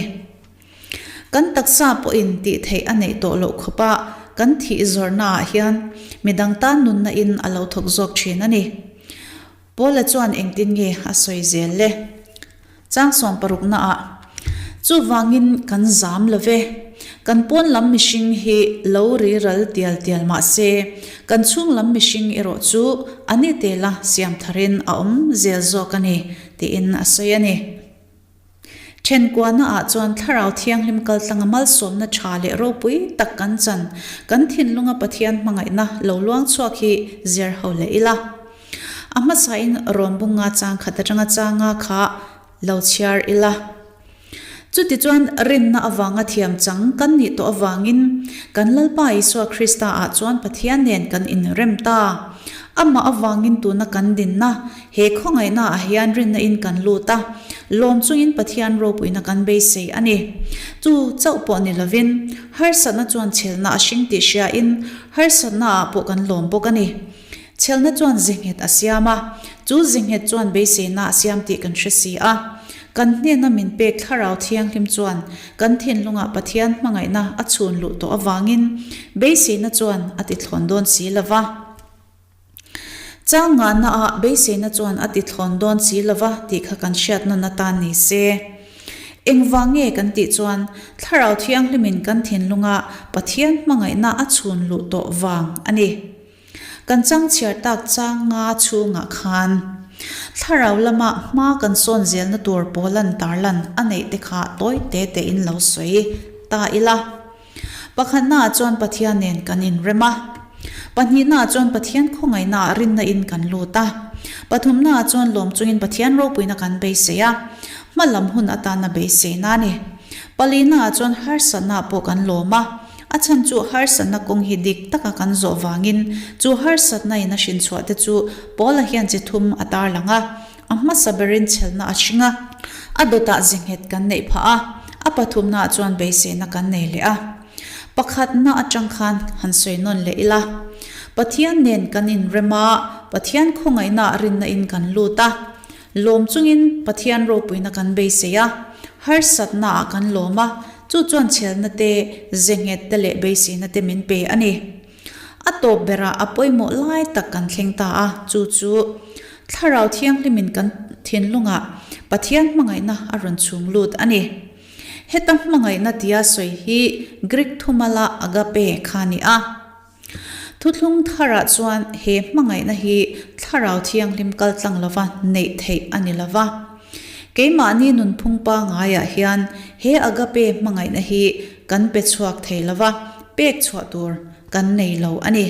Kan taksa pawhin tih theih a neih tawh loh khawpa kan thih zawrhnaah hian midang tan nunna in a lo thawk zawk thin a ni. Paula chuan engtin nge a sawi zel le? Chang 16 naah, Chuvangin kan zam lo ve. Kan pawn lam mihring hi lo ri ral tial tial mah se, kan chhung lam mihring erawh chu a ni tela siam tharin a awm zel zawk a ni, tiin a sawi a ni. Thenkuahnaah chuan Thlarau Thianghlim kaltlanga malsawmna tha leh ropui tak kan chan, kan thinlunga Pathian hmangaihna lo luang chhuak hi zir ho leh ila. A hmasain Rom bunga chang khat atanga changa kha lo chhiar ila. Chutichuan rinna avanga thiam chang kan nih tawh avangin kan Lalpa Isua Krista ah chuan Pathian nen kan inrem ta. Amah avangin tuna kan dinna He khawngaihna ah hian rinna in kan lut a, lawm chungin Pathian ropuina kan beisei a ni. Chu chauh pawh ni lovin, harsatna chuan chhelna a hring tih hria in harsatna ah pawh kan lawm bawk a ni. Chhelna chuan ze nghet a siam a, chu ze nghet chuan beiseina a siam tih kan hre si a. Kan hnena min pek Thlarau Thianghlim chuan kan thinlungah Pathian hmangaihna a chhun luh tawh avangin beiseina chuan a ti thlawn dawn si lova. Chang ngahna ah beiseina chuan a ti thlawn dawn si lova tih kha kan hriat nawn atan ni se. Engvang nge kan tih chuan Thlarau Thianghlimin kan thinlunga Pathian hmangaihna a chhun luh tawh vang a ni. Kan chang chhiar tak chang nga chhungah khan thlarau lama hma kan sawn zelna tur Paulan tarlan a neih te kha tawi te tein lo sawi ta ila. Pakhatnaah chuan Pathian nen kan inrem a. Pahnihnaah chuan Pathian khawngaihnaah rinna in kan lut a. Pathumnaah chuan lawm chungin Pathian ropuina kan beisei a. Hma lam hun atana beiseina a ni. Palinaah chuan harsatnaah pawh kan lawm a. A chhan chu harsatna kawng hi dik taka kan zawh vangin chu harsatna in a hrinchhuah te chu Paula hian chi thum a tarlang a. A hmasa berin chhelna a hring a, a dawtah ze nghet kan neih phah a, a pathumnaah chuan beiseina kan nei leh a. Pakhatna atang khan han sawi nawn leh ila, Pathian nen kan inrem a, Pathian khawngaihnaah rinna in kan lut a, lawm chungin Pathian ropuina kan beisei a, harsatnaah kan lawm a, chu chuan chhelna te, ze nghet te leh beiseina te min pe a ni. A tawp berah a pawimawh lai tak kan thleng ta a, chu chu Thlarau Thianghlimin kan thinlungah Pathian hmangaihna a rawn chhung lut a ni. Heta hmangaihna tia sawi hi Greek thumala agape kha a ni a. Thuthlung tharah chuan he hmangaihna hi Thlarau Thianghlim kaltlang lova neih theih a ni lova. Keimahni nunphung pangaiah hian he agape hmangaihna hi kan pe chhuak thei lova, pek chhuah tur kan nei lo a ni.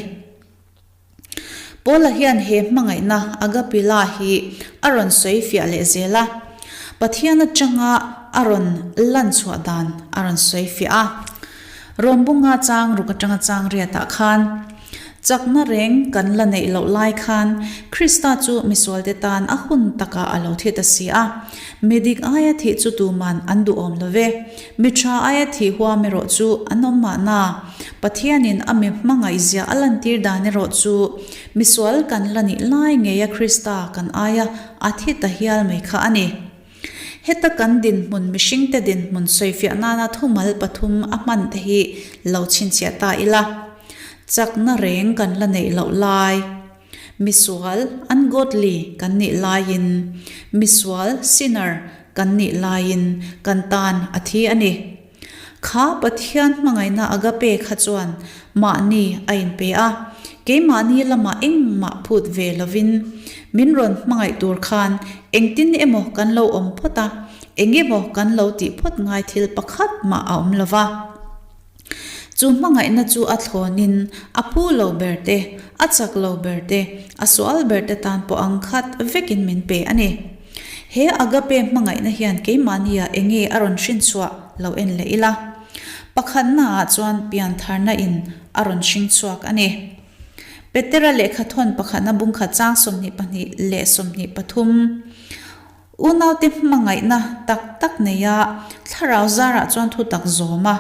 Paula hian he hmangaihna agapila hi a rawn sawi fiah leh zel a, Pathian atanga a rawn lan chhuah dan a rawn sawi fiah a. Rawmbunga chang ruk atanga chang riatah khan chakna reng kan la neih loh lai khan Krista chu misualte tan a hun takah a lo thi ta si a. Mi dik aia thih chu tuman an duhawm lo ve. Mi tha aia thih huam erawh chu an awm mahna. Pathianin a mi hmangaihzia a lantir dan erawh chu misual kan la nih lai ngeia Krista kan aia a thi ta hial mai kha a ni. Heta kan dinhmun mihringte dinhmun sawifiah nana thumal pathum a hman te hi lo chhinchhiah ta ila. Chakna reng kan la neih loh lai. Misual, ungodly, kan nih laiin, misual, sinner, kan nih laiin kan tan a thi a ni. Kha Pathian hmangaihna agape kha chuan mahni a inpe a, keimahni lamah engmah phut ve lovin min rawn hmangaih tur khan engtin emaw kan lo awm phawt a, engemaw kan lo tih phawt ngai thil pakhat mah a awm lova. Chu hmangaihna chu a thlawnin a phu lo ber te, a chak lo ber te, a sual ber te tan pawh ang khat vekin min pe a ni. He agape hmangaihna hian keimahnia enge a rawn hrin chhuah lo en leh ila. Pakhatnaah chuan piantharna in a rawn hring chhuak a ni. Petera lehkhathawn pakhatna bungkhat chang 22 leh 23. Unaute hmangaihna tak tak neia thlarau zarah chuan thu tak zawm a,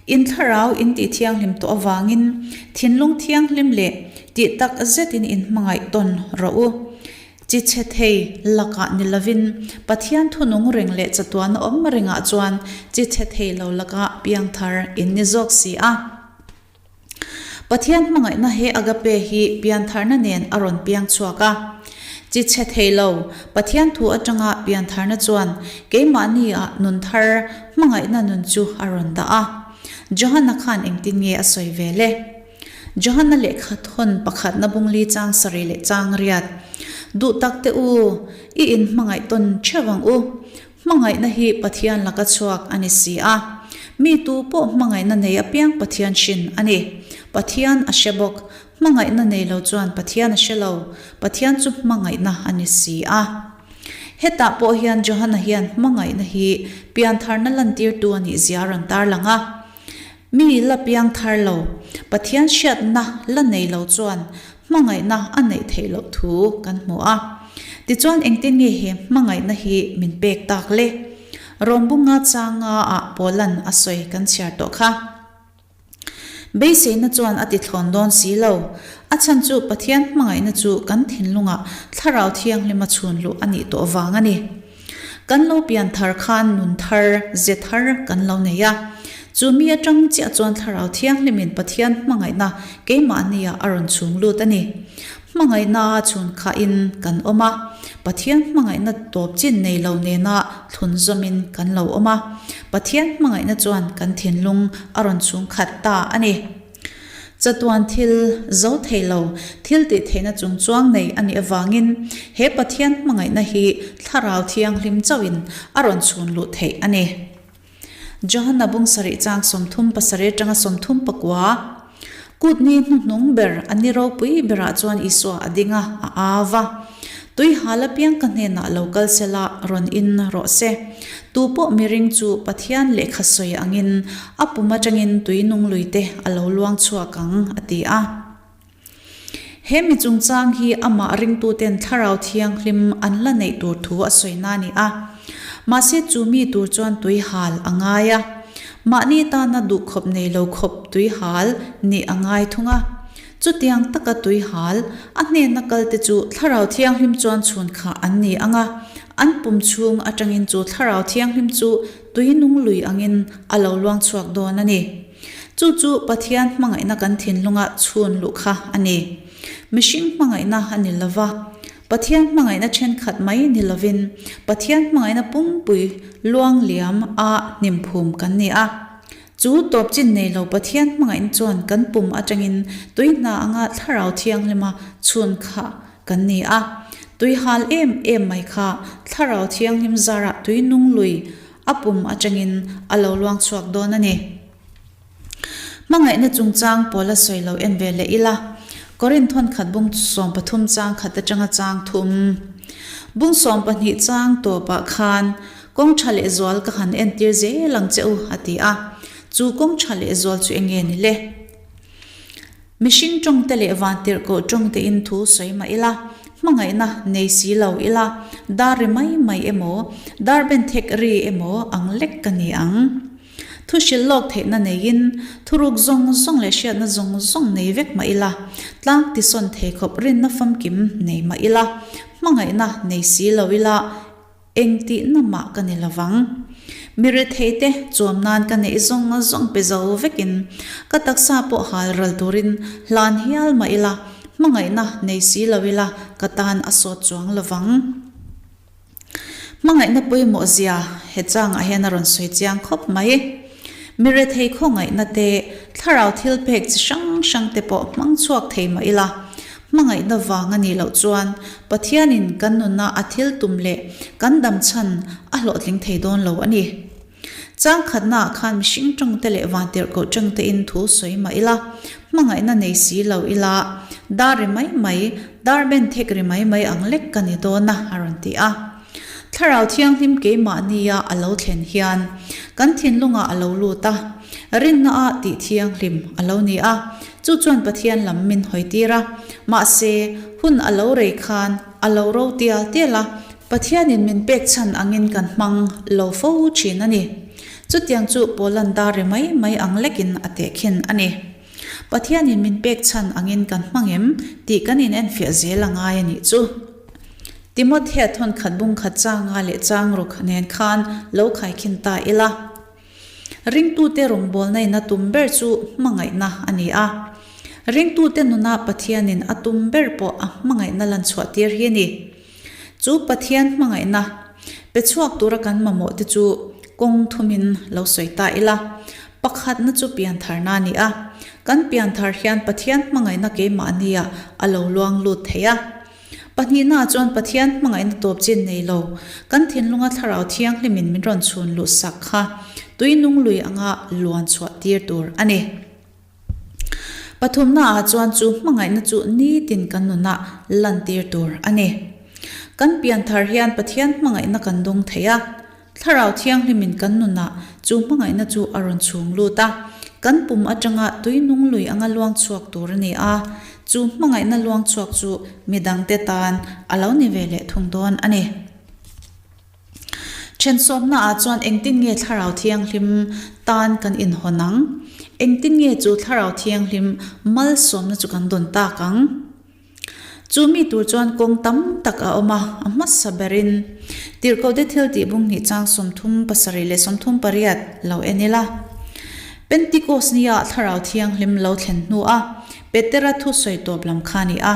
in thlarau in tih thianghlim tawh avangin thinlung thianghlim leh tih tak zetin in hmangaih tawn rawh u. Chi chhe thei lakah ni lovin Pathian thunung reng leh chatuana awm rengah chuan chi chhe thei lo lakah piangthar in ni zawk si a. Pathian hmangaihna he agape hi piantharna nen a rawn piang chhuak a. Chi chhe thei lo, Pathian thu atanga piantharna chuan keimahni-ah nun thar hmangaihna nun chu a rawn dah a. Johana khan engtin nge a sawi ve le? Johana lehkha thawn pakhatna bungli chang sarih leh chang riat, Duh tak teh u, i inhmangaih tawn theuh ang u. Hmangaihna hi Pathian laka chhuak a ni si a. Mi tu pawh hmangaihna nei apiang Pathian hrin a ni. Pathian a hre bawk. Hmangaihna nei lo chuan Pathian a hre lo. Pathian chu hmangaihna a ni si a. Hetah pawh hian Johana hian hmangaihna hi piantharna lantirtu a nih zia a rawn tarlang a. Mi la piang thar lo, Pathian hriatna la nei lo chuan hmangaihna a neih theih loh thu kan hmu a. Tichuan engtin nge he hmangaihna hi min pek tak le? Rawmbunga changa ah Paulan a sawi kan chhiar tawh kha. Beiseina chuan a ti thlawn dawn si lo. A chhan chu Pathian hmangaihna chu kan thinlungah Thlarau Thianghlima chhun luh a nih tawh vang a ni. Kan lo pian thar khan nun thar, ze thar kan lo nei a. Chu mi atang chiah chuan Thlarau Thianghlimin Pathian hmangaihna keimahnia a rawn chhung lut a ni. Hmangaihna a chhun khahin kan awm a, Pathian hmangaihna tawp chin nei lo nena thlun zawmin kan lo awm a. Pathian hmangaihna chuan kan thinlung a rawn chhung khat ta a ni. Chatuan thil zo thei lo, thil tih theihna chungchuang nei a nih avangin he Pathian hmangaihna hi Thlarau Thianghlim chauhin a rawn chhun luh theih a ni. Johanna bung sarih chang 37 atanga 34. Kut ni hnuhnung ber a ni ropui berah chuan Isua a ding a, a au va. Tui hal apiang ka hnenah lo kal se la, rawn in rawh se. Tu pawh miring chu Pathian lehkha sawi angin a pum atangin tui nung lui te a lo luang chhuak ang, a ti a. He mi chungchang hi amah ringtuten Thlarau Thianghlim an la neih tur thu a sawina a ni a. Mahse chu mi tur chuan tui hal a ngai a. Mahni tana duhkhawp nei lo khawp tui hal nih a ngai thung a. Chutiang taka tui hal a hnena kalte chu Thlarau Thianghlim chuan chhun khah an ni ang a, an pum chhung atangin chu Thlarau Thianghlim chu tui nung lui angin a lo luang chhuak dawn a ni. Chu chu Pathian hmangaihna kan thinlunga chhun luh kha a ni. Mihring hmangaihna a ni lova, Pathian hmangaihna thenkhat mai ni lovin Pathian hmangaihna pumpui luang liam a hnimphum kan ni a. Chu tawp chin nei lo Pathian hmangaihna chuan kan pum atangin tui hna anga Thlarau Thianghlima chhun kha kan ni a. Tui hal em em mai kha Thlarau Thianghlim zarah tui nung lui A pum atangin a lo luang chhuak dawn a ni. Hmangaihna chungchang pawl a sawi lo en ve leh ila, Korinth thawnkhat bung 13 chang khat atanga chang thum bung 12 chang tawpah khan kawng tha leh zual ka han entir zel ang che u a ti a. Chu kawng tha leh zual chu enge ni le? Mihring tawngte leh vantirhkoh tawngtein thu sawi mah ila, hmangaihna nei si lo ila, dar ri mai mai emaw, dar ben thek ri emaw ang lek ka ni ang. Thu hrilh lawk theihna neiin, thuruk zawng zawng leh hriatna zawng zawng nei vek mah ila, tlang tisawn thei khawp rinna famkim nei mah ila, hmangaihna nei si lo ila, Eng tihna mah ka ni lovang. Mi retheite chuam nan ka neih zawng zawng pe zo vekin ka taksa pawh hal ral turin hlan hial mah ila, hmangaihna nei si lo ila ka tan a sawt chuang lovang. Hmangaihna pawimawh zia he changah hian a rawn sawi chiang khawp mai. Mi rethei khawngaihna te, thlarau thil pek chi hrang hrang te pawh hmang chhuak thei mah ila, Hmangaihna vang a nih loh chuan Pathianin kan nuna a thil tum leh kan dam chhan a hlawhtling thei dawn lo a ni. Chang khatnaah khan mihring tawngte leh vantirhkoh tawngtein thu sawi mah ila, hmangaihna nei si lo ila, dar ri mai mai, dar ben thek ri mai mai ang lek ka ni dawn a, a rawn ti a. Thlarau Thianghlim keimahnia a lo thlen hian kan thinlungah a lo lut a, rinnaah tih thianghlim a lo ni a, chu chuan Pathian lam min hawitir a. Mahse, hun a lo rei khan a lo ro tial tial a, Pathianin min pek chhan angin kan hmang lo fo thin a ni. Chutiang chu Paulan dar ri mai mai ang lekin a tehkhin a ni. Pathianin min pek chhan angin kan hmang em tih kan inenfiah zel a ngai a nih chu. Timothea thawn khat bung khat changa leh chang ruk nen khan lo khaikhin ta ila. Ringtute rawngbawlna in a tum ber chu hmangaihna a ni a. Ringtute nuna Pathianin a tum ber pawh a hmangaihna lan chhuah tir hi a ni. Chu Pathian hmangaihna pe chhuak tura kan mamawh te chu kawng thumin lo sawi ta ila. Pakhatna chu piantharna a ni a. Kan pianthar hian Pathian hmangaihna keimahnia a lo luang lut thei a. Pahnihnaah chuan Pathian hmangaihna tawp chin nei lo, kan thinlunga Thlarau Thianghlimin min rawn chhun luh sak kha tui nung lui anga luan chhuah tir tur a ni. Pathumnaah chuan chu hmangaihna chu nitin kan nunah lantir tur a ni. Kan pianthar hian Pathian hmangaihna kan dawng thei a. Thlarau Thianghlimin kan nunah chu hmangaihna chu a rawn chhung lut a, kan pum atanga tui nung lui anga luang chhuak tur a ni a, chu hmangaihna luang chhuak chu midangte tan a lo ni ve leh thung dawn a ni. Thensawmnaah chuan engtin nge Thlarau Thianghlim tan kan inhawn ang? Engtin nge chu Thlarau Thianghlim malsawmna chu kan dawn tak ang? Chu mi tur chuan kawng tam tak a awm a, a hmasa berin Tirhkohte thil tih bung hnih chang 37 leh 38 lo en ila. Pentikos nia Thlarau Thianghlim lo thlen hnua Petera thu sawi tawp lam kha a ni a.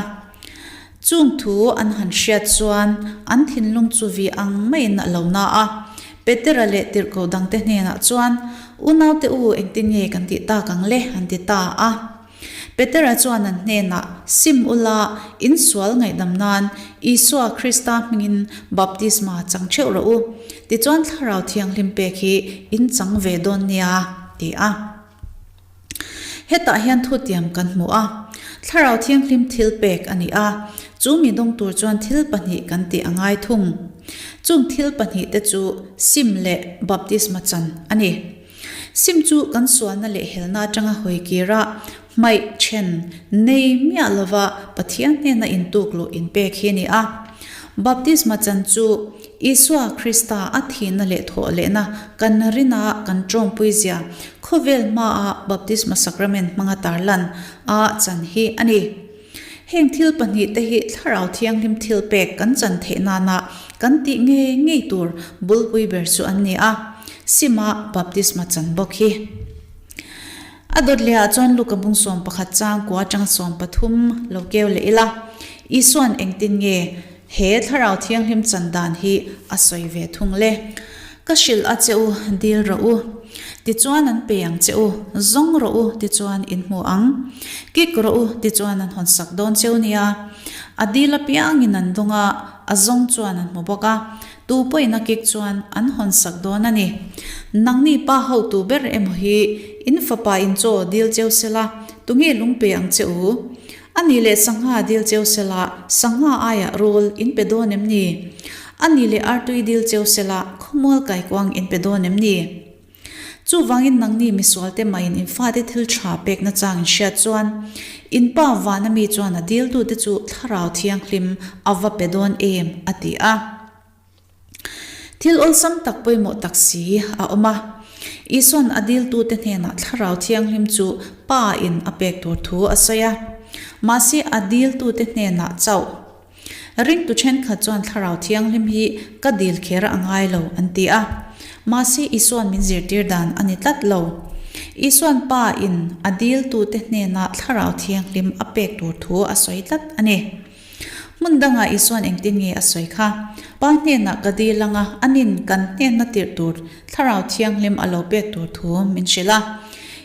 Chung thu an han hriat chuan an thinlung chu vi ang maiin a lo na a. Petera leh Tirhkoh dangte hnenah chuan, Unaute u, engtin nge kan tih tak ang le? an ti ta a. Petera chuan an hnenah, Sim ula, in sual ngaihdam nan Isua Krista hmingin baptisma chang theuh rawh u, tichuan Thlarau Thianghlim pek hi in chang ve dawn nia, ti a. Hetah hian thutiam kan hmu a, Thlarau Thianghlim thil pek a ni a, chu mi dawng tur chuan thil pahnih kan tih a ngai thung. Chung thil pahnihte chu sim leh baptisma chan a ni. Sim chu kan sualna leh helna atanga hawi kir a, hmaih then nei miah lova Pathian hnena intuk luh inpek hi a ni a. Baptisma chan chu Isua Krista a thihna leh thawh lehna kan rina kan tawngpui zia khawvel hmaa Baptisma Sacrament hmanga tarlan a chan hi a ni. Heng thil pahnihte hi Thlarau Thianghlim thilpek kan chan theih nana kan tih ngei ngei tur bulpui ber chu an ni a, Sima Baptisma chan bawk hi. A dawt lehah chuan Luka bung 11 chang kua atanga 13 lo keu leh ila, Isua'n engtin nge he Thlarau Thianghlim chan dan hi a sawi ve thung le? Ka hrilh a che u, dil rawh u. Tichuan an pe ang che u, zawng rawh u, tichuan in hmu ang. Kik rawh u, tichuan an hawn sak dawn cheu nia. A dil apiangin an dawng a, a zawng chuan an hmu bawk a, tu pawhin a kik chuan an hawn sak dawn a ni. Nangni pa hotu ber emaw hi in fapa in chaw dil cheu sela, tunge lung pe ang che u? A nih leh sangha dil cheu sela, sangha aiah rul in pe dawn em ni? A nih leh artui dil cheu sela, khawmual kaikuang in pe dawn em ni? Chuvangin nangni misualte mahin in fate thil tha pekna chang in hriat chuan, in pa vana mi chuan a diltute chu Thlarau Thianghlim a va pe dawn em? a ti a. Thil awlsam tak pawimawh tak si a awm a. Isua'n a diltute hnenah Thlarau Thianghlim chu Pa in a pek tur thu a sawi a. Mahse a diltute hnenah chauh. Ringtu thenkhat chuan Thlarau Thianghlim hi ka dil kher a ngai lo an ti a. Mahse Isua'n min zirtir dan a ni tlat lo. Isua'n Pa in a diltute hnenah Thlarau Thianghlim a pek tur thu a sawi tlat a ni. Hmun dangah Isua'n engtin nge a sawi kha? Pa hnenah ka dil anga anin kan hnenna tirh tur Thlarau Thianghlim a lo pek tur thu min hrilh a.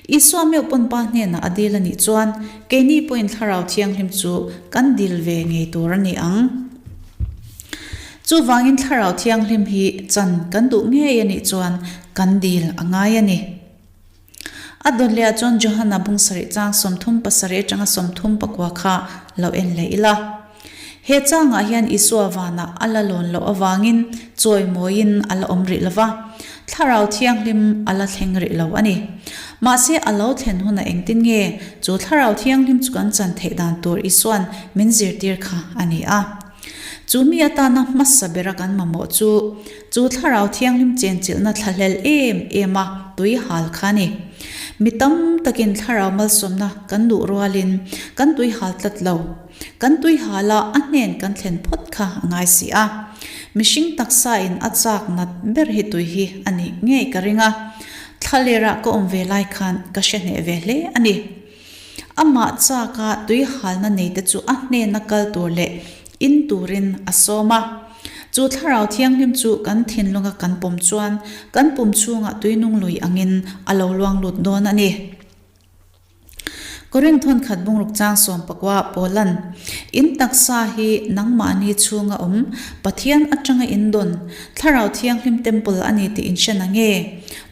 Isua meuh pawn Pa hnenah a dil a nih chuan keini pawhin Thlarau Thianghlim chu kan dil ve ngei tur a ni ang. Chuvangin Thlarau Thianghlim hi chan kan duh ngei a nih chuan kan dil a ngai a ni. A dawt leh ah chuan Johana bung sarih chang 37 atanga 34 kha lo en leh ila. He changah hian Isua vanah a la lawn loh avangin chawi mawiin a la awm rih lova, Thlarau Thianghlim a la thleng rih lo a ni. Mahse a lo thlen hunah engtin nge chu Thlarau Thianghlim chu kan chan theih dan tur Isua'n min zirtir kha a ni a. Chu mi atana hmasa bera kan mamawh chu, chu Thlarau Thianghlim chenchilhna thlahlel em em a tui hal kha a ni. Mi tam takin Thlarau malsawmna kan duh rualin kan tui hal tlat lo. Kan tui hal a, a hnen kan thlen phawt kha a ngai si a. Mihring taksa in a chak nat ber hi tui hi a nih ngei ka ring a. Thlalerah ka awm ve lai khan ka hre hneh ve hle a ni. Amah chaka tui halna neite chu a hnena kal tur leh in turin a sawm a. Chu Thlarau Thianghlim chu kan thinlunga kan pawm chuan kan pum chhungah tui nung lui angin a lo luang lut dawn a ni. Korinth thawnkhat bungruk chang 19 Paula'n, In taksa hi nangmahni chhunga awm Pathian atanga in dawn Thlarau Thianghlim temple a ni tih in hre na nge?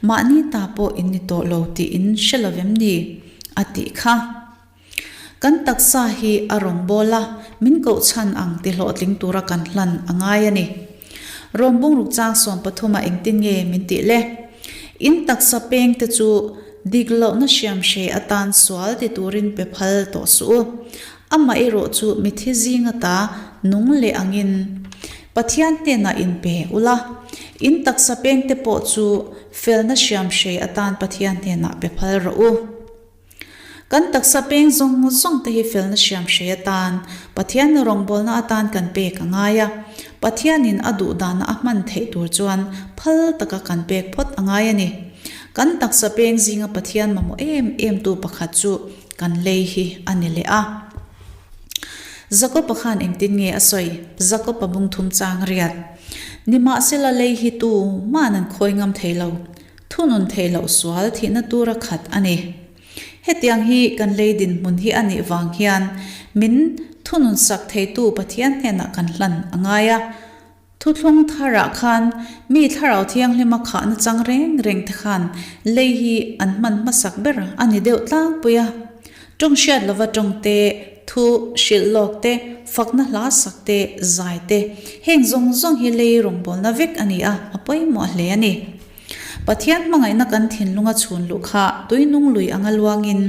Mahni ta pawh in ni tawh lo tih in hre lo vem ni? A tih kha. Kan taksa hi a rawn bawl a, min koh chhan ang ti hlawhtling tura kan hlan a ngai a ni. Rawm bungruk chang 13 ah engtin nge min tih le? In taksa peng te chu dik lohna hriam hre atan sual ti turin pe phal tawh suh u. Amah erawh chu mithi zinga ta nung leh angin Pathian hnenah inpe ula, in taksa pengte pawh chu felna hriamhrei atan Pathian hnenah pe phal rawh u. Kan taksa peng zawng zawng te hi felna hriamhrei atan, Pathian rawngbawlna atan kan pek a ngai a, Pathianin a duh dana a hman theih tur chuan phal taka kan pek phawt a ngai a ni. Kan taksa peng zinga Pathian mamawh em em tu pakhat chu Kan lei hi a ni leh a. Jakob-a khan engtin nge a sawi? Jakob-a bung thum chang riat. Nimahsela lei hi tu man an khawi ngam thei lo. Thunun theih loh sual thihna tura khat a ni. Hetiang hi kan lei dinhmun hi a nih vang hian min thununsak theitu Pathian hnenah kan hlan a ngai a. Thuthlung tharah khan mi Thlarau Thianghlima khahna chang reng reng te khan lei hi an hman hmasak ber a ni deuh tlangpui a. Tawng hriat lova tawng te, thu hrilh lawk te, fakna hla sak te, zai te, heng zawng zawng hi lei rawngbawlna vek a ni a, a pawimawh hle a ni. Pathian hmangaihna kan thinlunga chhun luh kha tuinung lui anga luangin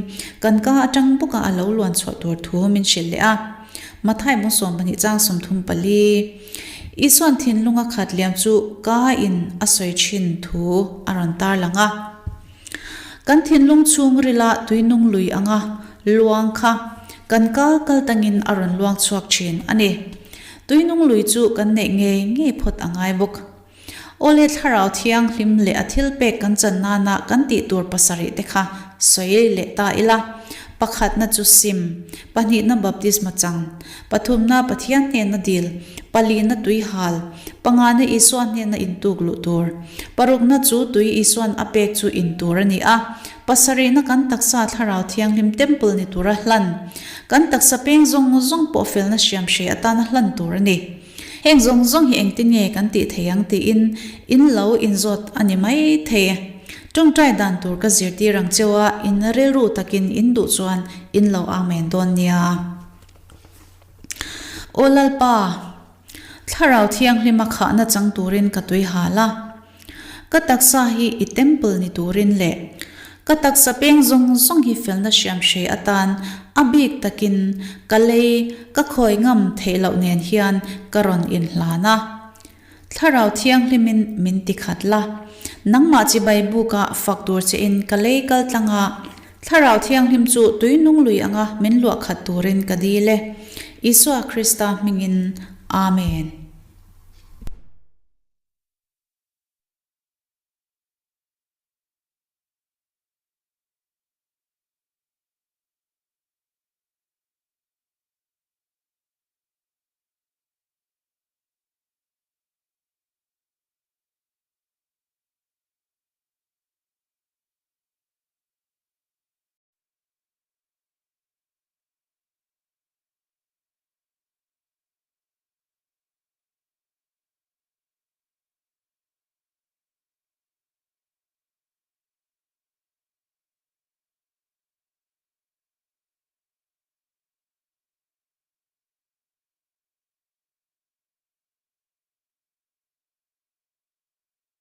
kan ka atang bawka a lo luan chhuah tur thu min hrilh leh a. Mathai bung 12 chang 34. Isuan thinlunga khat liam chu ka in a sawi thin thu a rawn tarlang a. Kan thinlung chhungrila tuinung lui anga luang kha kan ka kal tangin a rawn luang chhuak thin a ni. Tuinung lui chu kan neih ngei ngei phawt a ngai bawk. Awle Thlarau Thianghlim leh a thilpek kan chan nana kan tih tur pasarih te kha sawi leh ta ila. Pakhatna chu sim, pahnihna baptisma chang, pathumna Pathian hnena dil, palina tui hal, pangana Isua hnena intuk luh tur, parukna chu tui Isuan a pek chu in tur a ni a, pasarihna kan taksa Thlarau Thianghlim temple ni tura hlan, kan taksa peng zawng zawng pawh felna hriamhrei atana hlan tur a ni. Heng zawng zawng hi engtin nge kan tih thei ang tiin in lo inzawt a ni mai thei. Tawngtai dan tur ka zirtir ang cheu a, in rilru takin in duh chuan in lo amen dawn nia. Aw Lalpa, Thlarau Thianghlima khahna chang turin ka tui hal a. Ka taksa hi i temple ni turin leh ka taksa peng zawng zawng hi felna hriamhrei atan a bik takin ka lei ka khawi ngam theih loh nen hian ka rawn inhlan a. Thlarau Thianghlimin min ti khat la. Nangmah chibai buka fak tur che in ka lei kal tlang a, Thlarau Thianghlim chu tui nung lui anga min luah khat turin ka dil e. Isua Krista hmingin. Amen.